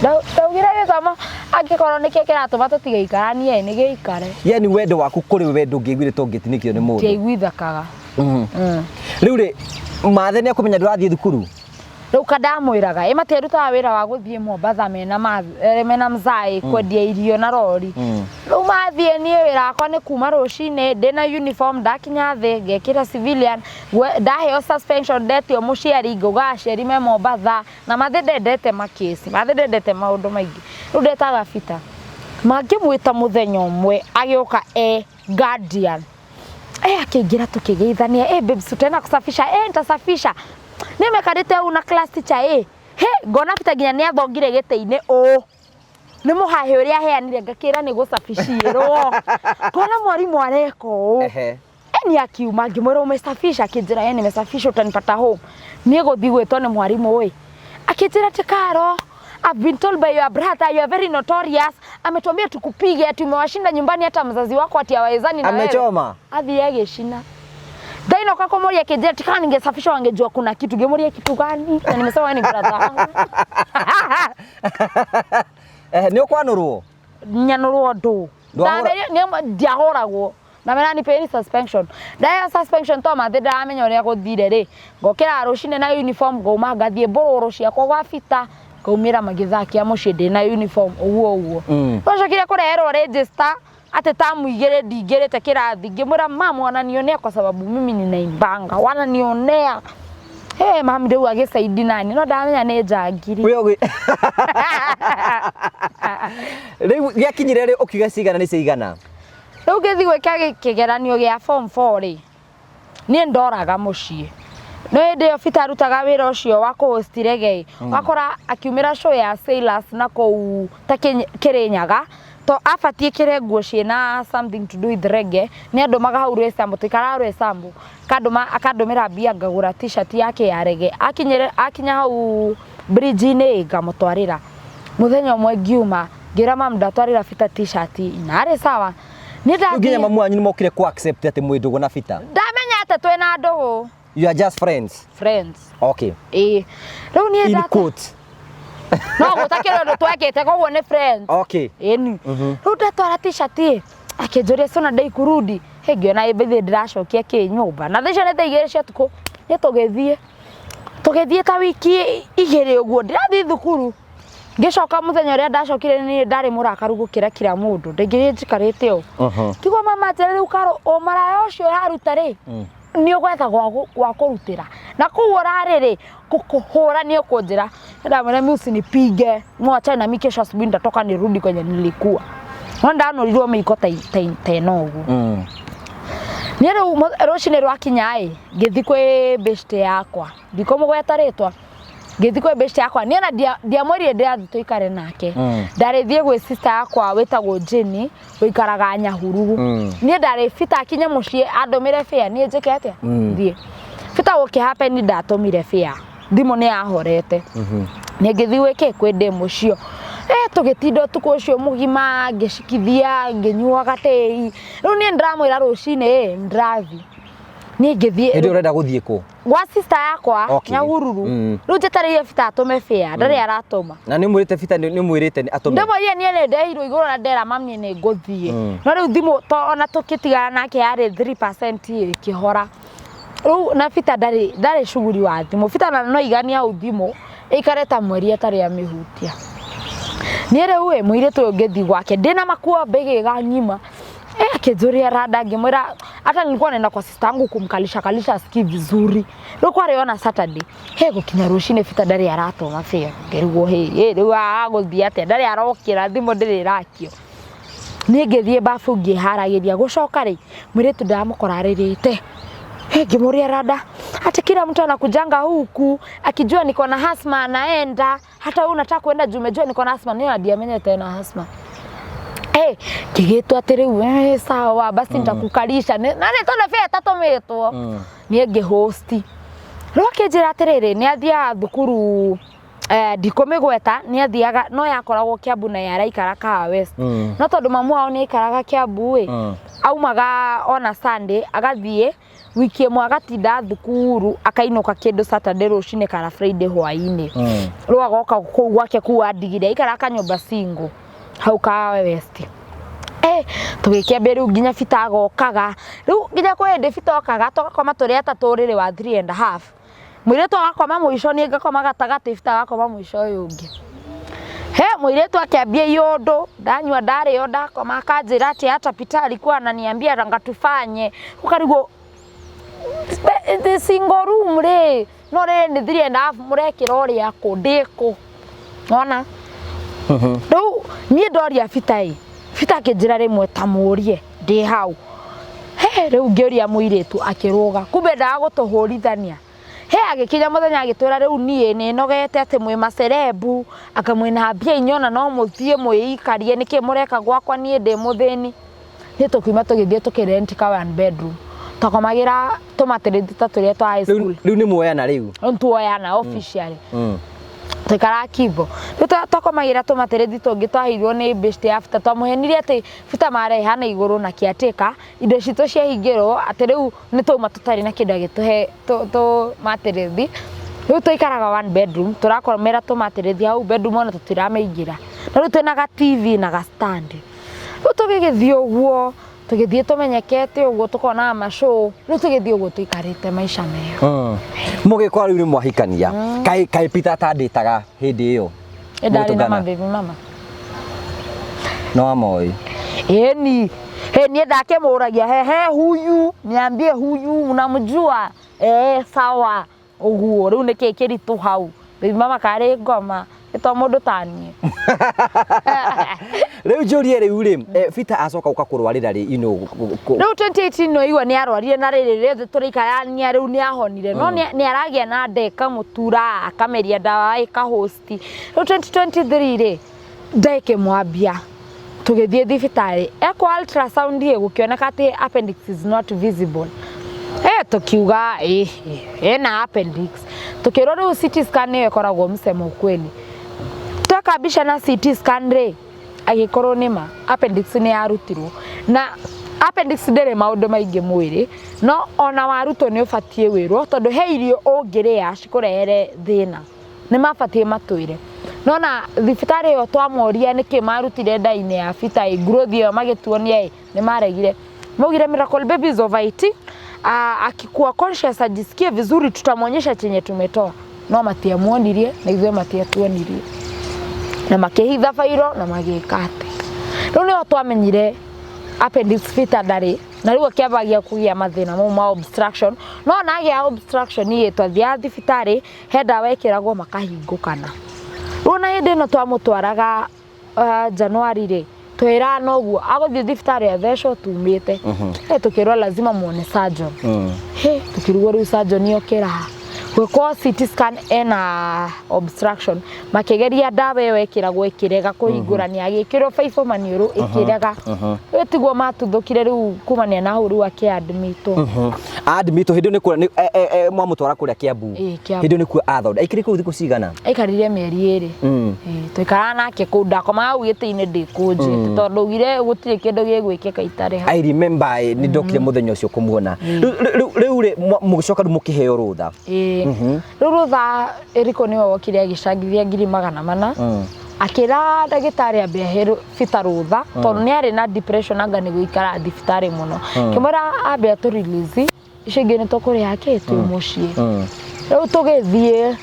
S1: Ndaugire gĩthomo angĩkorwo nĩkĩo kĩratũma tũtigaikaranie nĩ gĩikare.
S2: Yani wendo waku kũrĩ we ndũngĩaiguire to ũngĩtinĩkio nĩ mũndũ.
S1: Ndiaiguithakaga.
S2: Rĩu rĩ, Mathe nĩ akũmenya ndũrathiĩ thukuru?
S1: Rĩu kandamwĩraga ĩ matiarutaga wĩra wa gũthiĩ Mombatha mena mzai kwendia irio na rori. Rĩu mathiĩ niĩ wĩra wakwa nĩ kuma rũcinĩ ndĩna uniform ndakinya thĩ ngekĩra civilian, ndaheo suspension ndetio mũciari ngauga aciari me Mombatha na mathe ndendete makĩci, mathe ndendete maũndũ maingĩ. Rĩu ndetaga Peter mangĩmwĩta mũthenya ũmwe agĩũka e guardian. Akĩingĩra tũkĩgeithania, babes tutaenda kusafisha, nitasafisha. Nĩmekarĩte ũũ na class teacher, he ngona Peter nginya nĩathongire gĩtĩ-inĩ ũũ. Nĩ mũhahĩ ũrĩa aheanire ngakĩra nĩ gũcabicirwo. Ngona mwarimũ areka ũũ. Ni akiuma ngĩmwĩra umesafisha, akĩnjĩra nimesafisha utanipata home. Niĩ gũthiĩ gwĩtwo nĩ mwarimũ ĩ. Akĩnjĩra atĩ Karo, I've been told by your brother you are very notorious. Ametuambia tukupige ati umewashinda nyumbani hata mzazi wako ati hawawezani na wewe.
S2: Amechoma.
S1: Athire agĩcina. Ndainoka kũmũria akĩnjĩra ati kama ningesafisha wangejua kuna kitu. Ngĩmũria kitu gani? Na nimesema wewe ni brother wangu.
S2: Nĩ ũkwanũrwo?
S1: Nyanũrwo ndũ.
S2: Ndwahũra-
S1: Ndiahũragwo. Na mera nipeni suspension. Ndaheo suspension to mathe ndaramenya ũrĩa gũthire rĩ. Ngokĩra rũcinĩ na uniform ngauma ngathiĩ mbũrũrũ ciakwa gwa Peter ngaumĩra magĩthakia mũciĩ ndĩna uniform ũguo ũguo. Twacokire kũreherwo register atĩ tamu igĩrĩ ndingĩrĩte kĩrathi ngĩmwĩra mamu wananionea kwa sababu mimi ninaimbanga wananionea. Hey, mami rĩu agĩcaidi nani no ndamenya nĩ njangiri.
S2: Rĩu gĩakinyire rĩ ũkiuga cigana nĩ cigana?
S1: Rĩu ngĩthiĩ gwĩka kĩgeranio gĩa form 4 rĩ, niĩ ndoraga mũciĩ. No hĩndĩ ĩyo Peter arutaga wĩra ũcio wa kũ-host reggae, wakora akiumĩra show ya Sailors na kũu ta Kĩrĩnyaga, to abatiĩ kĩre nguo ciĩna something to do with reggae, nĩ andũmaga hau Roysambu, tũikaraga Roysambu, akandũmĩra mbia ngagũra t-shirt yake ya reggae. Akinya hau bridge-inĩ ngamũtwarĩra. Mũthenya ũmwe ngiuma, ngĩra mamu ndatwarĩra Peter t-shirt, na arĩ sawa. Nĩ
S2: Rĩu nginya
S1: ndathiĩ-
S2: mamu wanyu nĩ mokire ku accept atĩ mwĩ ndũgũ na Peter.
S1: Ndamenya atĩ twĩna ndũgũ.
S2: You are just friends.
S1: Friends.
S2: Okay.
S1: Ĩĩ. Rĩu niĩ
S2: In
S1: ndate-
S2: quotes.
S1: No gũtakĩrĩ ũndũ twekĩte koguo nĩ friends.
S2: Okay.
S1: Ĩni. Rĩu ndatwara t-shirt ĩ, akĩnjũria sona ndai kurudi. Hĩ ngĩona ĩ mbĩthĩ ndĩracokia kĩ nyũmba. Na thaa icio nĩ thaa igĩrĩ cia ũtukũ. Nĩ tũgĩthiĩ. Tũgĩthiĩ ta wiki igĩrĩ ũguo ndĩrathiĩ thukuru. Ngĩcoka mũthenya ũrĩa ndacokire nĩ ndarĩ mũrakaru gũkĩra kila mũndũ. Ndaingĩrire njikarĩte ũũ. Kigua mama njĩra rĩu Karo, ũmaraya ũcio ũraruta rĩ, nĩ ũgwetha gwa kũrutĩra. Na kũu ũrarĩ rĩ, gũkũhũra nĩ ũkũnjĩra. Ndamwĩra mimi usinipige, mwachane na mimi kesho asubuhi nitatoka nirudi kwenye nilikuwa. No ndanũrirwo mĩiko ta ĩno ũguo. Niĩ rĩu rũcinĩ rwakinya ĩ, ngĩthiĩ kwĩ beshte yakwa. Ndikũmũgweta rĩtwa. Ngĩthiĩ kwĩ beshte yakwa. Niĩ ona ndiamwĩrire ndĩrathiĩ tũikare nake. Ndarĩthiĩ gwĩ sister yakwa wĩtagwo Jenny, ũikaraga Nyahururu. Niĩ ndarĩ Peter akinye mũciĩ andũmĩre fare, niĩ njĩke atĩa? Thiĩ. Peter gũkĩ happen ndatũmire fare. Thimũ nĩ yahorete. Niĩ ngĩthiĩ gwĩkĩ kwĩ ndĩ mũciĩ. Tũgĩtinda ũtukũ ũcio mũgima, ngĩcikithia, ngĩnyuaga tĩi. Rĩu niĩ ndĩramwĩra rũcinĩ ĩ, ndĩrathiĩ. Niĩ ngĩthiĩ.
S2: Hĩndĩ ĩyo ũrenda gũthiĩ kũ?
S1: Gwa sister yakwa,
S2: Okay.
S1: Nyahururu. Rĩu njetereire Peter atũme fare, ndarĩ aratũma.
S2: Na nĩ ũmwĩrĩte Peter, nĩ ũmwĩrĩte atũme?
S1: Ndĩmwĩrire niĩ nĩ ndehirwo igũrũ na ndera mami nĩ ngũthiĩ. No rĩu thimũ to ona tũkĩtigana nake yarĩ 3% ĩkĩhora. Rĩu na Peter ndarĩ shughuli wa thimũ. Peter na no aiganie hau thimũ ĩikare ta mweri atarĩ amĩhutia. Niĩ rĩu ĩ mũirĩtu ũyũ ngĩthiĩ gwake ndĩna makuo mbĩgĩga ng'ima. Eh, akĩnjũria rada ngĩmwĩra hata nilikuwa naenda kwa sister yangu kumkalisha kalisha asikii vizuri. Rĩu kwarĩ ona Saturday. He gũkinya rũcinĩ Peter ndarĩ aratũma fare. Ngĩrigwo hĩ ĩ rĩu agũthiĩ atĩa ndarĩ arokĩra thimũ ndĩrĩ ĩrakio. Niĩ ngĩthiĩ babu ngĩharagĩria gũcoka rĩ mũirĩtu ndamũkora arĩrĩte. Hey, ngĩmũria rada ati kila mtu anakujanga huku akijua niko na asthma anaenda hata wewe unataka kwenda juu umejua niko na asthma niyo ndiamenyete na asthma. Hey, ngĩgĩtua atĩ rĩu sawa basi nitakukalisha na nĩ tondũ bĩa tatũmĩtwo niĩ ngĩhosti rĩu akĩnjĩra atĩrĩrĩ nĩ athiaga thukuru ndikũmĩgweta nĩ athiaga no yakoragwo Kiambu na yaraikara Kahawa West no tondũ mamu wao nĩ aikaraga Kiambu ĩ aumaga ona Sunday agathiĩ wiki ĩmwe agatinda thukuru akainũka kĩndũ Saturday rũcinĩ kana Friday hwaĩ-inĩ rĩu agoka kũu gwake kũu andigire aikaraga kanyũmba single hau Kahawa West. Tũgĩkĩambia rĩu nginya Peter agokaga rĩu nginya kwĩ hĩndĩ Peter okaga tũgakoma tũrĩ atatũ ũrĩrĩ wa 3.5 mũirĩtu agakoma mũico niĩ ngakoma gatagatĩ Peter agakoma mũico ũyũ ũngĩ. He mũirĩtu akĩambia iũndũ ndanyua ndarĩo ndakoma akanjĩra atĩ hata Peter alikuwa ananiambia ranga tufanye ũkarigwo the single room rĩ no rĩrĩ nĩ 3.5 mũrekĩra ũrĩa kũ ndĩkũ wona rĩu niĩ ndoria Peter ĩ Peter akĩnjĩra rĩmwe ta mũrie ndĩ hau he rĩu ngĩũria mũirĩtu akĩrũga kumbe endaga gũtũhũrithania he agĩkinya mũthenya agĩtwĩra rĩu niĩ nĩ nogete atĩ mwĩ macerebu anga mwĩna mbia inyona no mũthiĩ mwĩikarie nĩkĩ mũreka gwakwa niĩ ndĩ mũthĩni niĩ tũkiuma tũgĩthiĩ tũkĩrenti ka one bedroom twakomagĩra tũmatĩrĩthi ta tũrĩa twa high school
S2: Rĩu nĩ muoyana rĩu
S1: ntuoyana officially twaikaraga Kibo rĩu twakomagĩra tũmatĩrĩthi tũngĩ twaheirwo nĩ best ya Peter twamũhenirie atĩ Peter mareha na igũrũ na kĩatĩka indo citũ ciahingĩrwo atĩ rĩu nĩ twauma tũtarĩ na kĩndũ agĩtũhe tũmatĩrĩthi rĩu tũikaraga one bedroom tũrakomera tũmatĩrĩthi hau bedroom ona tũtiramĩingĩra na rĩu twĩna ga TV na ga stand rĩu tũgĩgĩthiĩ ũguo tũgĩthiĩ tũmenyekete ũguo tũkonaga macũũ rĩu tũgĩthiĩ ũguo tũikarĩte maica mega
S2: Mũgĩkora rĩu nĩ mwahikania kaĩ kaĩ Peter atandĩtaga hĩndĩ ĩyo
S1: ndarĩ na
S2: Mũgĩtũngana?
S1: mababy mama
S2: No amoĩ
S1: Eni, he niĩ ndakĩmũragia hehe huyu niambie huyu unamjua sawa ũguo rĩu nĩkĩ kĩritũ hau baby mama karĩ ngoma nĩ to mũndũ taniĩ
S2: Rĩu njũrie rĩu rĩ Peter acoka gũka kũrwarĩra rĩ
S1: Rĩu 2018 no igua nĩ arwarire na rĩrĩ rĩothe tũrĩikarania rĩu nĩ ahonire no nĩ aragĩa na nda ĩkamũtura akameria ndawa ĩkahosti rĩu 2023 rĩ nda ĩkĩmwambia tũgĩthiĩ thibitarĩ ekwo ultrasound ĩ gũkĩoneka atĩ appendix is not visible tukiuga ĩna appendix tukĩrwo rĩu CT scan nĩyo ĩkoragwo msemo ukweli tweka mbica na CT scan rĩ agĩkorwo nĩma appendix nĩ yarutirwo na appendix ndĩrĩ maũndũ maingĩ mwĩrĩ no ona warutwo nĩ ũbatiĩ wĩrwo tondũ he irio ũngĩrĩa cikũrehere thĩna nĩ mabatiĩ matwĩre nona thibitarĩ ĩyo twamoria nĩkĩ marutire nda-inĩ ya Peter ĩ growth ĩyo magĩtuonia ĩ nĩ maregire maugire Miracle Baby is over 18 akikuwa conscious ajisikie vizuri tutamwonyesha chenye tumetoa no matiamuonirie na ithuĩ matiatuonirie na makĩhitha bairo na magĩka atĩ rĩu nĩho twamenyire appendix Peter ndarĩ na rĩu akĩambagia kũgĩa mathĩna mau ma obstruction no ona agĩa obstruction ĩ twathiaga thibitarĩ he ndawa ĩkĩragwo makahingũkana rĩu ona hĩndĩ ĩno twamũtwaraga Januari rĩ twĩrana noguo agũthiĩ thibitarĩ athecwo tumĩte tũkĩrwo lazima muone surgeon he tukĩrigwo rĩu surgeon yokĩra ha gwĩkwo CT scan ena obstruction makĩgeria ndawa ĩyo ĩkĩragwo ĩkĩrega kũhingũrania agĩkĩrwo baibũ maniũrũ ĩkĩrega rĩu tiguo matuthũkire rĩu kumania na hau rĩu akĩadmitwo
S2: Admitwo hĩndĩ ĩyo nĩkuo mwamũtwara kũrĩa Kiambu
S1: Ĩĩ, Kiambu.
S2: Hĩndĩ ĩyo nĩkuo athonda aikire kũu thikũ cigana
S1: aikarire mĩeri ĩrĩ tũikaraga nake kũu ndakomaga hau gĩtĩ-inĩ ndĩkũnjĩte tondũ augire gũtirĩ kĩndũ gĩgwĩkĩka itarĩ hau
S2: I remember nĩ ndokire mũthenya ũcio kũmuona rĩu rĩ mũgĩcoka rĩu mũkĩheo rũtha
S1: Ĩĩ rĩu rũtha Eriko nĩwe wokire agĩcangithia 400,000 akĩra ndagĩtarĩ ambe ahe Peter rũtha tondũ nĩ arĩ na depression anga nĩ gũikara thibitarĩ mũno kĩmwĩra ambe atũ release icio ingĩ nĩ tũkũrĩha kĩ twĩ mũciĩ rĩu tũgĩthiĩ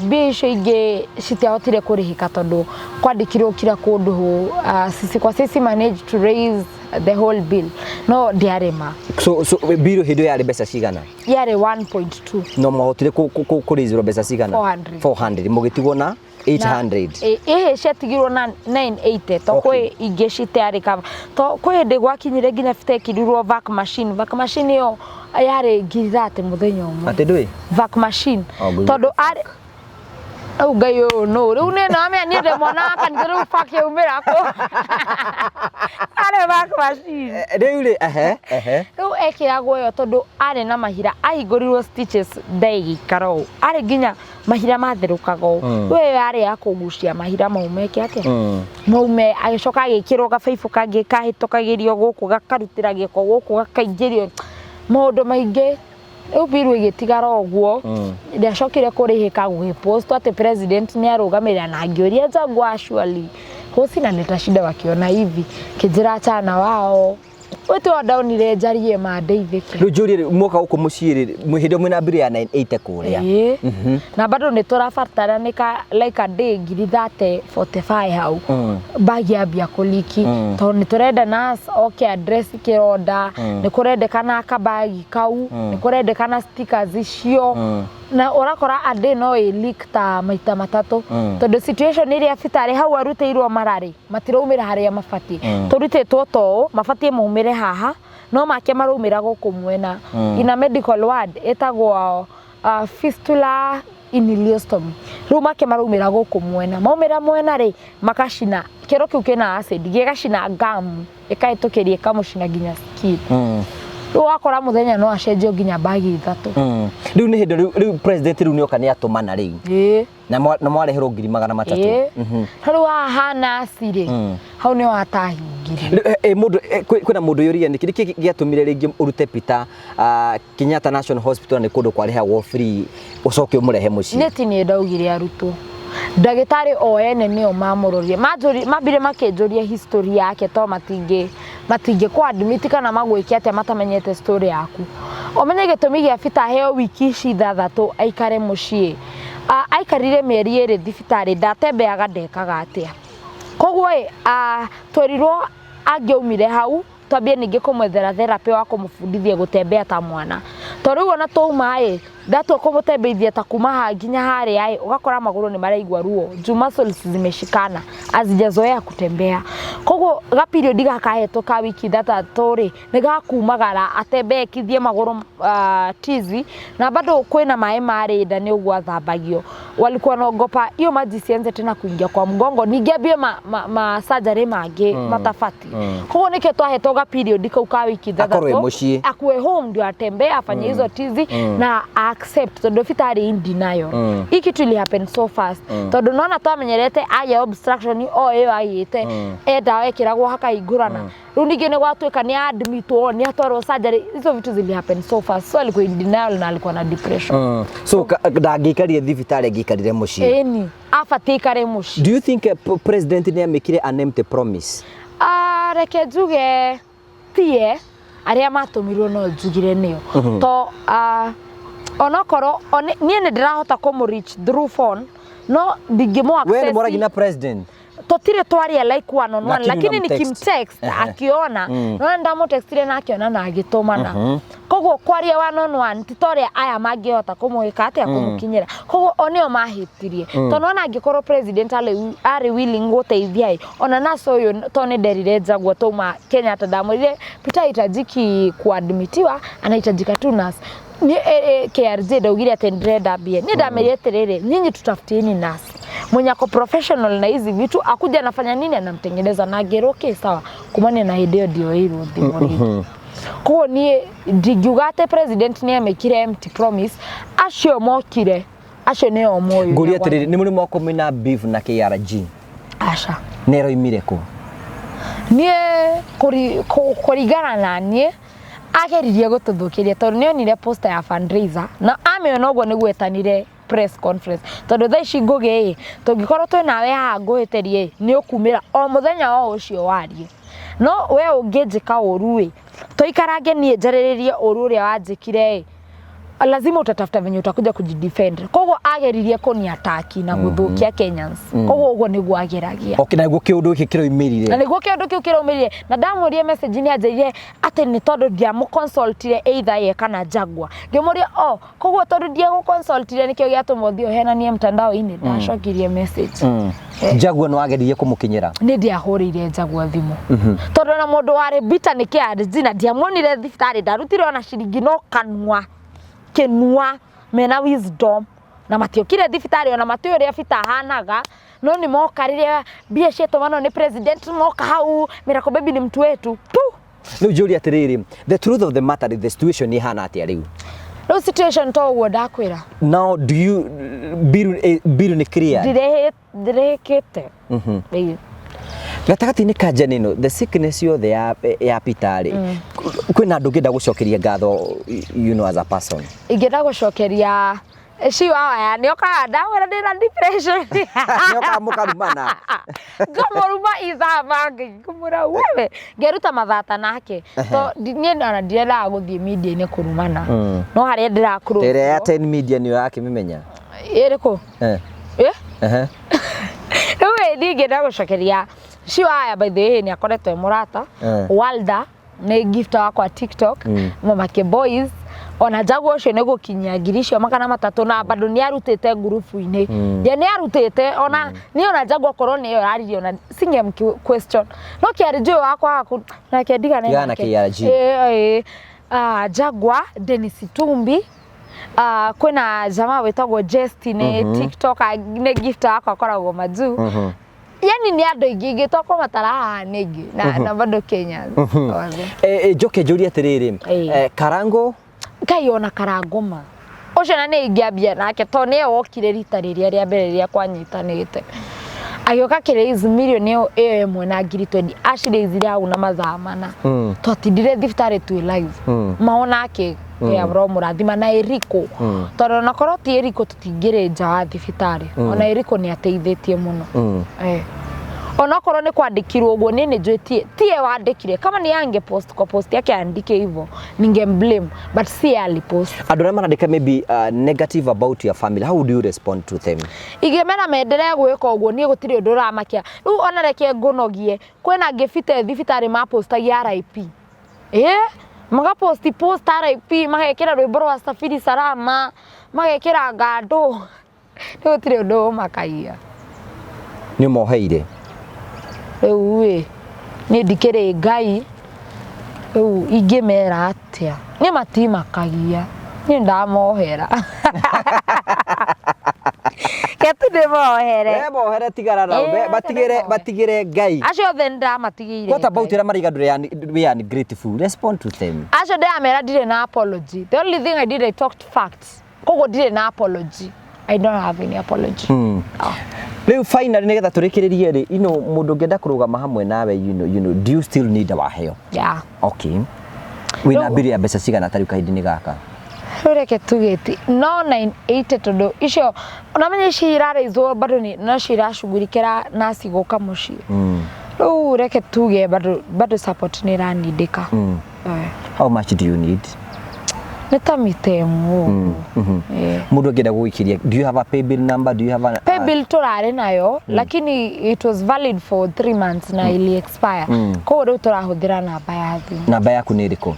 S1: Mbia icio ingĩ citiahotire kũrĩhĩka tondũ kwandĩkirwo kila kũndũ. Sisi kwa sisi managed to raise the whole bill, no ndĩarĩ ma.
S2: So bill hĩndĩ ĩyo yarĩ mbeca cigana?
S1: Yarĩ 1.2.
S2: No mwahotire kũrĩzĩrwo mbeca cigana?
S1: 400.
S2: 400, mũgĩtigwo na 800.
S1: Ĩhĩ, ciatigirwo na 980 to kwĩ ingĩ citiarĩ cover, to kwĩ hĩndĩ gwakinyire nginya citekĩrirwo vac machine. Vac machine ĩyo yarĩ 30,000 mũthenya ũmwe.
S2: Atĩ ndũĩ?
S1: Vac machine.
S2: Oh, ngũigua.
S1: Tondũ arĩ rĩu Ngai ũyũ nũ rĩu nĩ namenya niĩ ndĩ mwana wa kanitha, rĩu vac yaumĩra kũ? Arĩ vac machine.
S2: Rĩu rĩ, ehe ehe.
S1: Rĩu ekĩragwo ĩyo tondũ arĩ na mahira, ahingũrirwo stitches ndegĩikara ũũ, arĩ nginya mahira matherũkaga ũũ. Rĩu ĩyo yarĩ ya kũgucia mahira mau meke atĩa? Maume. Agĩcoka agĩkĩrwo gabaibũ kangĩ kahĩtũkagĩrio gũkũ, gakarutĩra gĩko gũkũ, gakaingĩrio maũndũ maingĩ. Rĩu biru ĩgĩtigara ũguo. Ndĩacokire kũrĩhĩka, gũgĩpost atĩ president nĩ arũgamĩrĩra, na ngĩũria Jaguar, surely hosi naleta shida wakiona hivi, kĩnjĩra achana wao wĩtĩ ndaonire njarie ma ndeithĩke.
S2: Rĩu njũrie rĩ, mwoka gũkũ mũciĩ rĩ, hĩndĩ ĩyo mwĩna bill ya 980 kũrĩa?
S1: Ĩĩ, na bado nĩ tũrabataranĩka like a day 30,000 45 hau. Bagi ambia kũliki tondũ nĩ tũrenda nurse oke address kĩronda, nĩ kũrendekana kabagi kau, nĩ kũrendekana stickers icio. Na ũrakora a day no ĩ leak ta maita matatũ tondũ situation ĩrĩa bitarĩ hau arutĩirwo mararĩ matiraumĩra harĩa mabatiĩ. Tũrutĩtwo to ũũ mabatiĩ maumĩre haha, no make maraumĩra gũkũ mwena. Ina medical ward ĩtagwo fistula ileostomy. Rĩu make maraumĩra gũkũ mwena, maumĩra mwena rĩ, makacina kĩoro kĩu kĩna acid, gĩgacina gum, ĩkahĩtũkĩria ĩkamũcina nginya skin. Rĩu wakora mũthenya no acenjio nginya bagi ithatũ.
S2: Rĩu nĩ hĩndĩ rĩu president rĩu nĩoka nĩ atũmana rĩu?
S1: Ĩĩ.
S2: Na mwareherwo 300,000.
S1: Ĩĩ. Na rĩu haha nasi rĩ, hau nĩho hatahingire.
S2: Rĩu, mũndũ kwĩna mũndũ yũria nĩkĩ nĩkĩ gĩatũmire rĩngĩ ũrute Peter Kenyatta National Hospital, na nĩ kũndũ kwarĩhagwo free, ũcoke ũmũrehe mũciĩ?
S1: Nĩ ti niĩ ndaugire arutwo, ndagĩtarĩ o ene nĩo mamũrorire. Mambire makĩnjũria history yake, to matingĩ kũ admit kana magwĩke atĩa matamenyete story yaku. Ũmenye gĩtũmi gĩa Peter aheo wiki ici ithathatũ aikare mũciĩ. Aikarire mĩeri 2 thibitarĩ, ndatembeaga, ndekaga atĩa. Koguo ĩ, twerirwo angĩaumire hau twambie ningĩ kũmwethera therapy wa kũmũbundithia gũtembea ta mwana, to rĩu ona twauma ĩ, ndatua kũmũtembeithia ta kuma haha nginya harĩa ĩ, ũgakora magũrũ nĩ maraigua ruo juu muscles zimeshikana, hazijazoea kutembea. Koguo ga period gaka ahetwo ka wiki ithathatũ rĩ, nĩ gakumagara atembee kithie magũrũ tizi, na bado kwĩna maĩ marĩ nda nĩ ũguo athambagio. Walikuwa naogopa hiyo maji isianze tena kuingia kwa mgongo, ningĩ ambie ma surgery mangĩ matabati. Koguo nĩkĩo twahetwo ga period kau ka wiki
S2: Akorwo ĩ
S1: ithathatũ
S2: mũciĩ.
S1: Akuwe home ndio atembee, afanye hizo tizi na accept, tondũ bitarĩ in denial. Hii kitu ili happen so fast tondũ nona twamenyerete aya obstruction o ĩyo agĩte e ndawa ĩkĩragwo hakahingũrana. Rĩu ningĩ nĩ gwatuĩka nĩ admitwo, nĩ atwarwo surgery. Hizo vitu zili happen so fast, so alikuwa in denial na alikuwa na depression.
S2: So ndangĩikarire thibitarĩ, angĩikarire mũciĩ?
S1: Ĩni, abatiĩ aikare mũciĩ.
S2: Do you think president nĩ amĩkire an empty promise?
S1: Ah, reke njuge tie arĩa matũmirwo, no njugire nĩo to onokorwo niĩ nĩ ndĩrahota kũmũ reach through phone, no ndingĩmũ
S2: We nĩ
S1: access.
S2: mwaragia na president?
S1: Tũtirĩ twaria like one on one.
S2: Lakini
S1: lakini
S2: unamtext.
S1: Nikimtext akiona, nona ndamũtextire na akiona na agĩtũmana. Koguo kwaria one on one ti ta ũrĩa aya mangĩhota kũmwĩka atĩa, kũmũkinyĩra. Koguo o nĩo mahĩtirie, tondũ ona angĩkorwo president arĩ willing gũteithia ĩ, ona nurse ũyũ, to nĩ nderire Jaguar twauma Kenyatta, ndamwĩrire Peter hitajiki kuadmitiwa, anahitajika tu nurse. Ni KRG ndaugire atĩ ndĩrenda mbia, niĩ ndamerire atĩrĩrĩ, nyinyi tutafutieni nurse mwenye ako professional na hizi vitu, akuja anafanya nini, anamtengeneza, na ngĩrwo okay sawa. Kumania na hĩndĩ ĩyo ndioĩirwo thimũ rĩngĩ. Koguo niĩ ndingiuga atĩ president nĩ amĩkire empty promise. Acio mokire, acio nĩo moĩ.
S2: Ngũria atĩrĩrĩ, nĩ mũrĩ mwako mwĩna beef na KRG?
S1: Aca.
S2: Nĩ ĩroimire kũ?
S1: Niĩ kũringana na niĩ, ageririe gũtũthũkĩria tondũ nĩ onire poster ya fundraiser na amĩona ũguo nĩguo etanire press conference. Tondũ thaa ici Ngũgĩ ĩ, tũngĩkorwo twĩ nawe haha ngũhĩtĩrie ĩ, nĩ ũkumĩra o mũthenya o ũcio warie. No we ũngĩnjĩka ũru ĩ, tũikarange niĩ njarĩrĩrie ũru ũrĩa wanjĩkire ĩ. Lazima utatafuta venye utakuja kujidefend. Koguo ageririe kũniataki na gũthũkia Kenyans. Koguo ũguo nĩguo ageragia.
S2: Okay, na nĩguo kĩũndũ gĩkĩ kĩroimĩrire.
S1: Na nĩguo kĩũndũ kĩu kĩraumĩrire, na ndamũria message nĩ anjĩrire atĩ nĩ tondũ ndiamũconsultire either ye kana Jaguar. Ngĩmũria, oh, koguo tondũ ndiagũconsultire nĩkĩo gĩatũma ũthiĩ ũhenanie mtandao-inĩ? Ndacokirie message.
S2: Jaguar nĩ wageririe kũmũkinyĩra?
S1: Nĩ ndiahũrĩire Jaguar thimũ, tondũ ona mũndũ warĩ bita nĩ KRG na ndiamuonire thibitarĩ, ndarutire ona ciringi, no kanua kĩnua mena wisdom na matiokire thibitarĩ, ona matiũĩ ũrĩa Peter ahanaga, no nĩ moka rĩrĩa mbia ciatũmanwo nĩ president, moka hau, Miracle Baby ni mtu wetu tu.
S2: Rĩu njũria atĩrĩrĩ, the truth of the matter is, the situation ĩhana atĩa rĩu?
S1: Rĩu situation to ũguo ndakwĩra.
S2: Now do you bill, bill nĩ clear?
S1: Ndirĩhĩkĩte. Ĩĩ.
S2: Gatagatĩ-inĩ ka njana ĩno, the sickness yothe ya Peter rĩ, kwĩna andũ ũngĩenda gũcokeria ngatho as a person?
S1: Ingĩenda gũcokeria ciwawaya, nĩ okaga ndamwĩra ndĩna depression.
S2: Nĩokaga mũkarumana?
S1: Ngamũruma ithaa mangĩ, ngũmwĩra wewe, ngeruta mathata nake to niĩ ona ndirendaga gũthiĩ media-inĩ kũrumana, no harĩa ndĩrakũrũ.
S2: Ĩrĩa ya 10 media nĩ ũrakĩmĩmenya?
S1: Ĩrĩkũ?
S2: Eh.
S1: Eh?
S2: Ehe.
S1: Rĩu ĩ niĩ ingĩenda gũcokeria ciwaya, by the way, nĩ akoretwo e mũrata. Walda nĩ gift wakwa TikTok, Mamake Boys, ona Jaguar ũcio nĩ gũkinyia 300,000 na bado nĩ arutĩte ngurubu-inĩ ye, nĩ arutĩte ona niĩ, ona Jaguar okorwo nĩyo yaririe, ona singem question, no KRG ũyũ wakwa waku nake ndigane
S2: Tigana na
S1: nake.
S2: KRG.
S1: Ĩ, ĩ. Ah, Jaguar, Dennis Tumbi, kwĩna jamaa wĩtagwo Jesti nĩ TikTok, nĩ gift wakwa, akoragwo majuu. Yani nĩ andũ aingĩ ingĩtokwo matara haha nĩ aingĩ na bado Kenya othe.
S2: Njoke njũrie atĩrĩrĩ,
S1: Ĩĩ.
S2: Karango?
S1: Ngai, ona Karangoma ũcio na nĩ ingĩambia nake tondũ nĩwe wokire rita rĩrĩa rĩa mbere rĩrĩa kwanyitanĩte, agĩũka akĩraise mirioni ĩyo 1 na ngiri 20, aciraisire hau na mathaa 4. Twatindire thibitarĩ twĩ live maonake mm. Mũrathima na Eriko, tondũ onakorwo ti Eriko tũtingĩrĩ nja wa thibitarĩ. Ona Eriko nĩ ateithĩtie mũno. Eh. Onakorwo nĩ kwandĩkirwo ũguo, niĩ nĩ njũĩ tiye wandĩkire. Kama ni ange post kwa post yake andike hivyo, ningemblame, but si yeye alipost.
S2: Andũ arĩa marandĩka maybe negative about your family, how would you respond to them?
S1: Ingĩmera mendelee gwĩka ũguo, niĩ gũtirĩ ũndũ ũramakia. Rĩu ona reke ngũnogie, kwĩna ngĩbite thibitarĩ mapostagia RIP, ĩ magaposti post RIP, magekĩra rwĩmbo rwa Safiri Salama, magekĩra ngandũ. Rĩu gũtirĩ ũndũ ũmakagia.
S2: Nĩ ũmoheire?
S1: Rĩu ĩ niĩ ndikĩrĩ Ngai, rĩu ingĩmera atĩa? Niĩ matimakagia, niĩ ndamohera, ke tu ndĩmohere.
S2: We mohere, tigana nao.
S1: Ĩĩ,
S2: Matigĩre
S1: ndĩmohere.
S2: Matigĩre Ngai.
S1: Acio othe nĩndamatigĩire
S2: What about
S1: Ngai.
S2: arĩa maraiga ndũrĩ we ungrateful? Respond to them.
S1: Acio ndĩramera ndirĩ na apology. The only thing I did, I talked facts, koguo ndirĩ na apology. I don't have any apology. Ah.
S2: Rĩu finally, nĩgetha tũrĩkĩrĩrie rĩ, mũndũ ũngĩenda kũrũgama hamwe nawe, do you still need our help?
S1: Yeah.
S2: Okay, wĩna
S1: Rĩu-
S2: mbiri ya mbeca cigana tarĩu kahinda-inĩ gaka?
S1: Rĩu reke tuge ti no 980, tondũ icio ũnamenya ici iraraizwo bado no ciracugurikĩra nasi gũka mũciĩ. Rĩu reke tuge bado support nĩ ĩranindĩka. Eh.
S2: How much do you need?
S1: Nĩ ta mita 1 ũguo. Eh.
S2: Mũndũ angĩenda gũgũikĩria, do you have a pay bill number? Do you have a
S1: Pay bill tũrarĩ nayo, lakini it was valid for 3 months na ili expire, koguo rĩu tũrahũthĩra namba ya thimũ.
S2: Namba yaku nĩ ĩrĩkũ?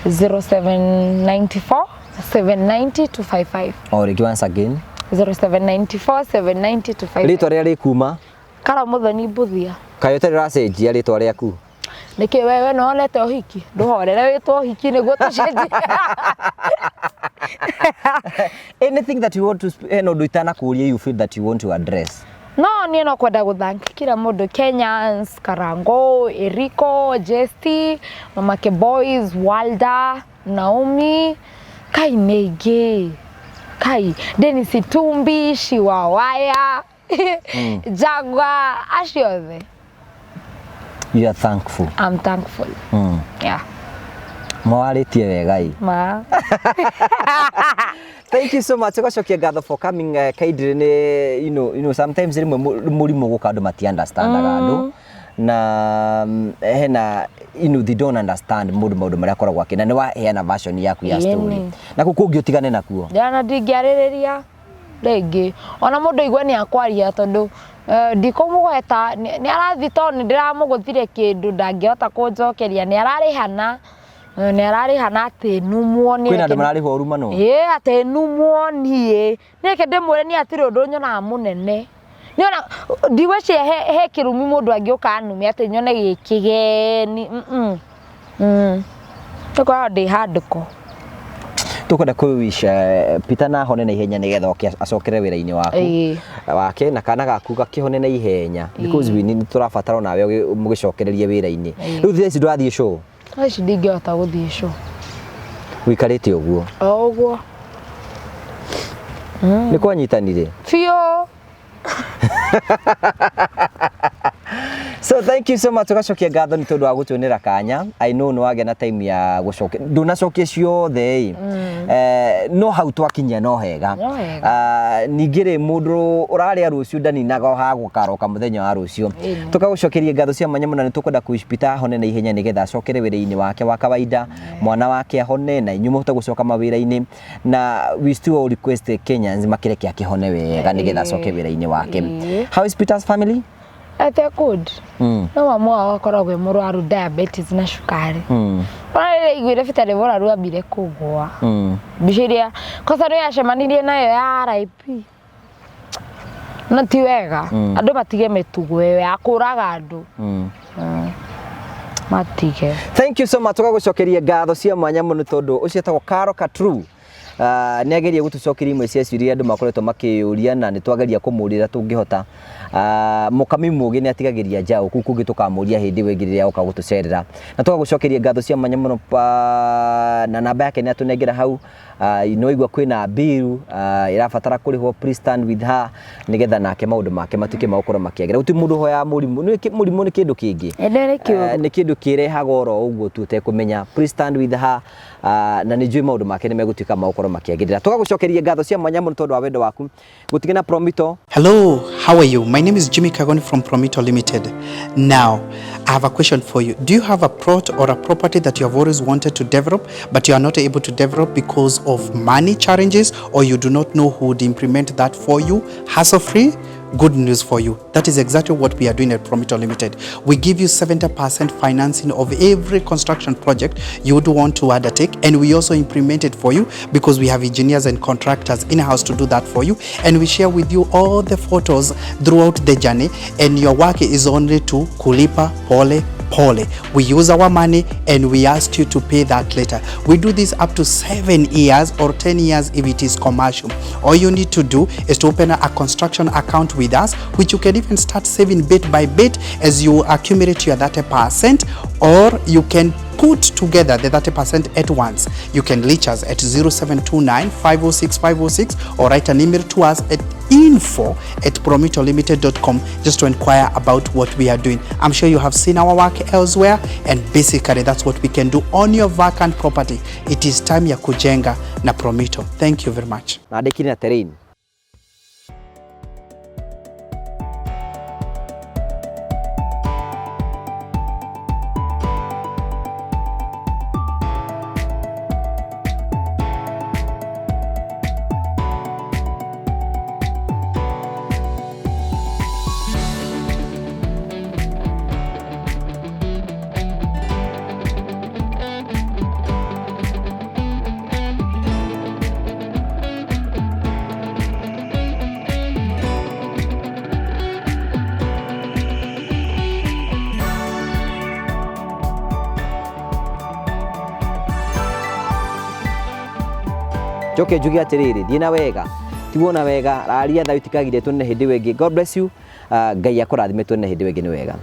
S1: 0794 790 255.
S2: O rĩngĩ, once again.
S1: 0794 790 255.
S2: Rĩtwa rĩrĩa rĩkuma?
S1: Karo Mũthoni Mbuthia.
S2: Kaĩ ũtarĩ ũracenjia rĩtwa rĩaku?
S1: Nĩkĩ wewe nĩwonete ũhiki? Ndũhorere wĩtwo ũhiki nĩguo tũcenjie.
S2: Anything that you want to hena ũndũ itanakũria you feel that you want to address?
S1: No niĩ no kwenda gũthank kila mũndũ, Kenyans, Karango, Eriko, Jesti, Mamake Boys, Walda, Naomi, kai nĩingĩ, kai Dennis Tumbi, Shiwawaya, Jaguar, acio othe.
S2: You are thankful?
S1: I'm thankful. Yeah.
S2: Mawarĩtie wega ĩ.
S1: Ma.
S2: Thank you so much, ũgacokia ngatho for coming, kaindĩ nĩ sometimes rĩmwe mũrimũ gũka andũ mati understandaga andũ. Na hena they don't understand mũndũ maũndũ marĩa akoragwo akĩna nĩ waheana version yaku ya story.
S1: Ĩni.
S2: Na kũu kũngĩ ũtigane nakuo.
S1: Ndana ndingĩarĩrĩria rĩngĩ ona mũndũ aigue nĩ akwaria tondũ ndikũmũgweta nĩ arathiĩ tondũ nĩ ndĩramũgũthire kĩndũ ndangĩhota kũnjokeria nĩ ararĩhana nĩ ararĩhana atĩ numwo nĩ
S2: Kwĩna andũ mararĩhwo ũrumano.
S1: Ĩĩ atĩ numwo niĩ nĩreke ndĩmwĩre niĩ hatirĩ ũndũ nyonaga mũnene nĩona ndigwĩciria he kĩrumi mũndũ angĩũka anume atĩ nyone gĩ kĩgeni. Tũkoragwo ndĩ handũko.
S2: Tũkwenda kũ wish Peter na ahone na ihenya nĩgetha oke acokere wĩra-inĩ waku wake na kana gaku gakĩhone na ihenya because we need tũrabatara onawe mũgĩcokererie wĩra-inĩ. Rĩu thaa ici ndũrathiĩ show?
S1: Thaa ici ndingĩhota gũthiĩ show.
S2: Ũikarĩte ũguo?
S1: O ũguo.
S2: Nĩ kwanyitanire?
S1: Biũ.
S2: So thank you so much, tugacokia ngatho nĩ tondũ wa gũtuonera kanya. I know nĩ wagĩa na time ya gũcokia, ndũnacokia ciothe ĩ, no hau twakinyia no hega.
S1: No hega.
S2: Ah, ningĩ rĩ mũndũ ũrarĩa rũciũ ndaninaga o hagũkaroka mũthenya wa rũciũ.
S1: Ĩni.
S2: Tũkagũcokeria ngatho cia mwanya mũno, nĩ tũkwenda kũ Peter ahone na ihenya nĩgetha acokere wĩra-inĩ wake wa kawaida, mwana wake ahone na inyuĩ mũhote gũcoka mawĩra-inĩ, na we still request Kenyans makĩreke akĩhone wega nĩgetha acoke wĩra-inĩ wake. How is Peter's family?
S1: Ate good. No mamu wao akoragwo e mũrwaru diabetes na cukari. Ona rĩrĩa aiguire Peter nĩ mũrwaru ambire kũgũa. Mbica iria kosa nĩ yacemanirie nayo ya RIP. No ti wega. Andũ matige mĩtugo ĩyo ya kũraga andũ. Matige.
S2: Thank you so much, tũgagũcokeria ngatho cia mwanya mũno tondũ ũcio etagwo Caro Katru. Nĩ ageria gũtũcokeria imwe cia ciũria andũ makoretwo makĩyũria na nĩ twageria kũmũrĩra tũngĩhota. Mũkami mũgĩ nĩ atigagĩria njaũ kũu kũngĩ tũkamũria hĩndĩ ĩyo ĩngĩ rĩrĩa oka gũtũcerera, na tũgagũcokeria ngatho cia mwanya mũno na namba yake nĩ atũnengera hau. No igua kwĩna bill ĩrabatara kũrĩhwo, please stand with her nĩgetha nake maũndũ make matuĩke ma gũkorwo makĩagĩra. Gũtirĩ mũndũ ũhoyaga mũrimũ. Mũrimũ nĩ kĩndũ kĩngĩ.
S1: Ĩndĩ nĩ kĩũru.
S2: Nĩ kĩndũ kĩrehaga oro ũguo tu ũtekũmenya. Please stand with her, na nĩ njũĩ maũndũ make nĩ megũtuĩka ma gũkorwo makĩagĩrĩra. Tũgagũcokeria ngatho cia mwanya mũno tondũ wa wendo waku gũtigana na Promito.
S3: Hello, how are you? My name is Jimmy Kagoni from Promito Limited. Now, I have a question for you. Do you have a plot or a property that you have always wanted to develop, but you are not able to develop because of money challenges, or you do not know who would implement that for you hassle-free? Good news for you. That is exactly what we are doing at Promito Limited. We give you 70% financing of every construction project you would want to undertake, and we also implement it for you because we have engineers and contractors in-house to do that for you, and we share with you all the photos throughout the journey, and your work is only to kulipa pole pole. We use our money and we ask you to pay that later. We do this up to 7 years or 10 years if it is commercial. All you need to do is to open a construction account with us, which you can even start saving bit by bit as you accumulate your 30%, or you can put together the 30% at once. You can reach us at 0729 506 506 or write an email to us at info@promitolimited.com just to inquire about what we are doing. I'm sure you have seen our work elsewhere, and basically that's what we can do on your vacant property. It is time ya kujenga na Promito. Thank you very much.
S2: Na ndĩkire na terrain. Njoke njuge atĩrĩrĩ, thiĩ na wega, tigwo na wega, raria thayũ, tikagire tuonane hĩndĩ ĩyo ĩngĩ. God bless you. Ngai akũrathime, tuonane hĩndĩ ĩyo ĩngĩ, nĩ wega.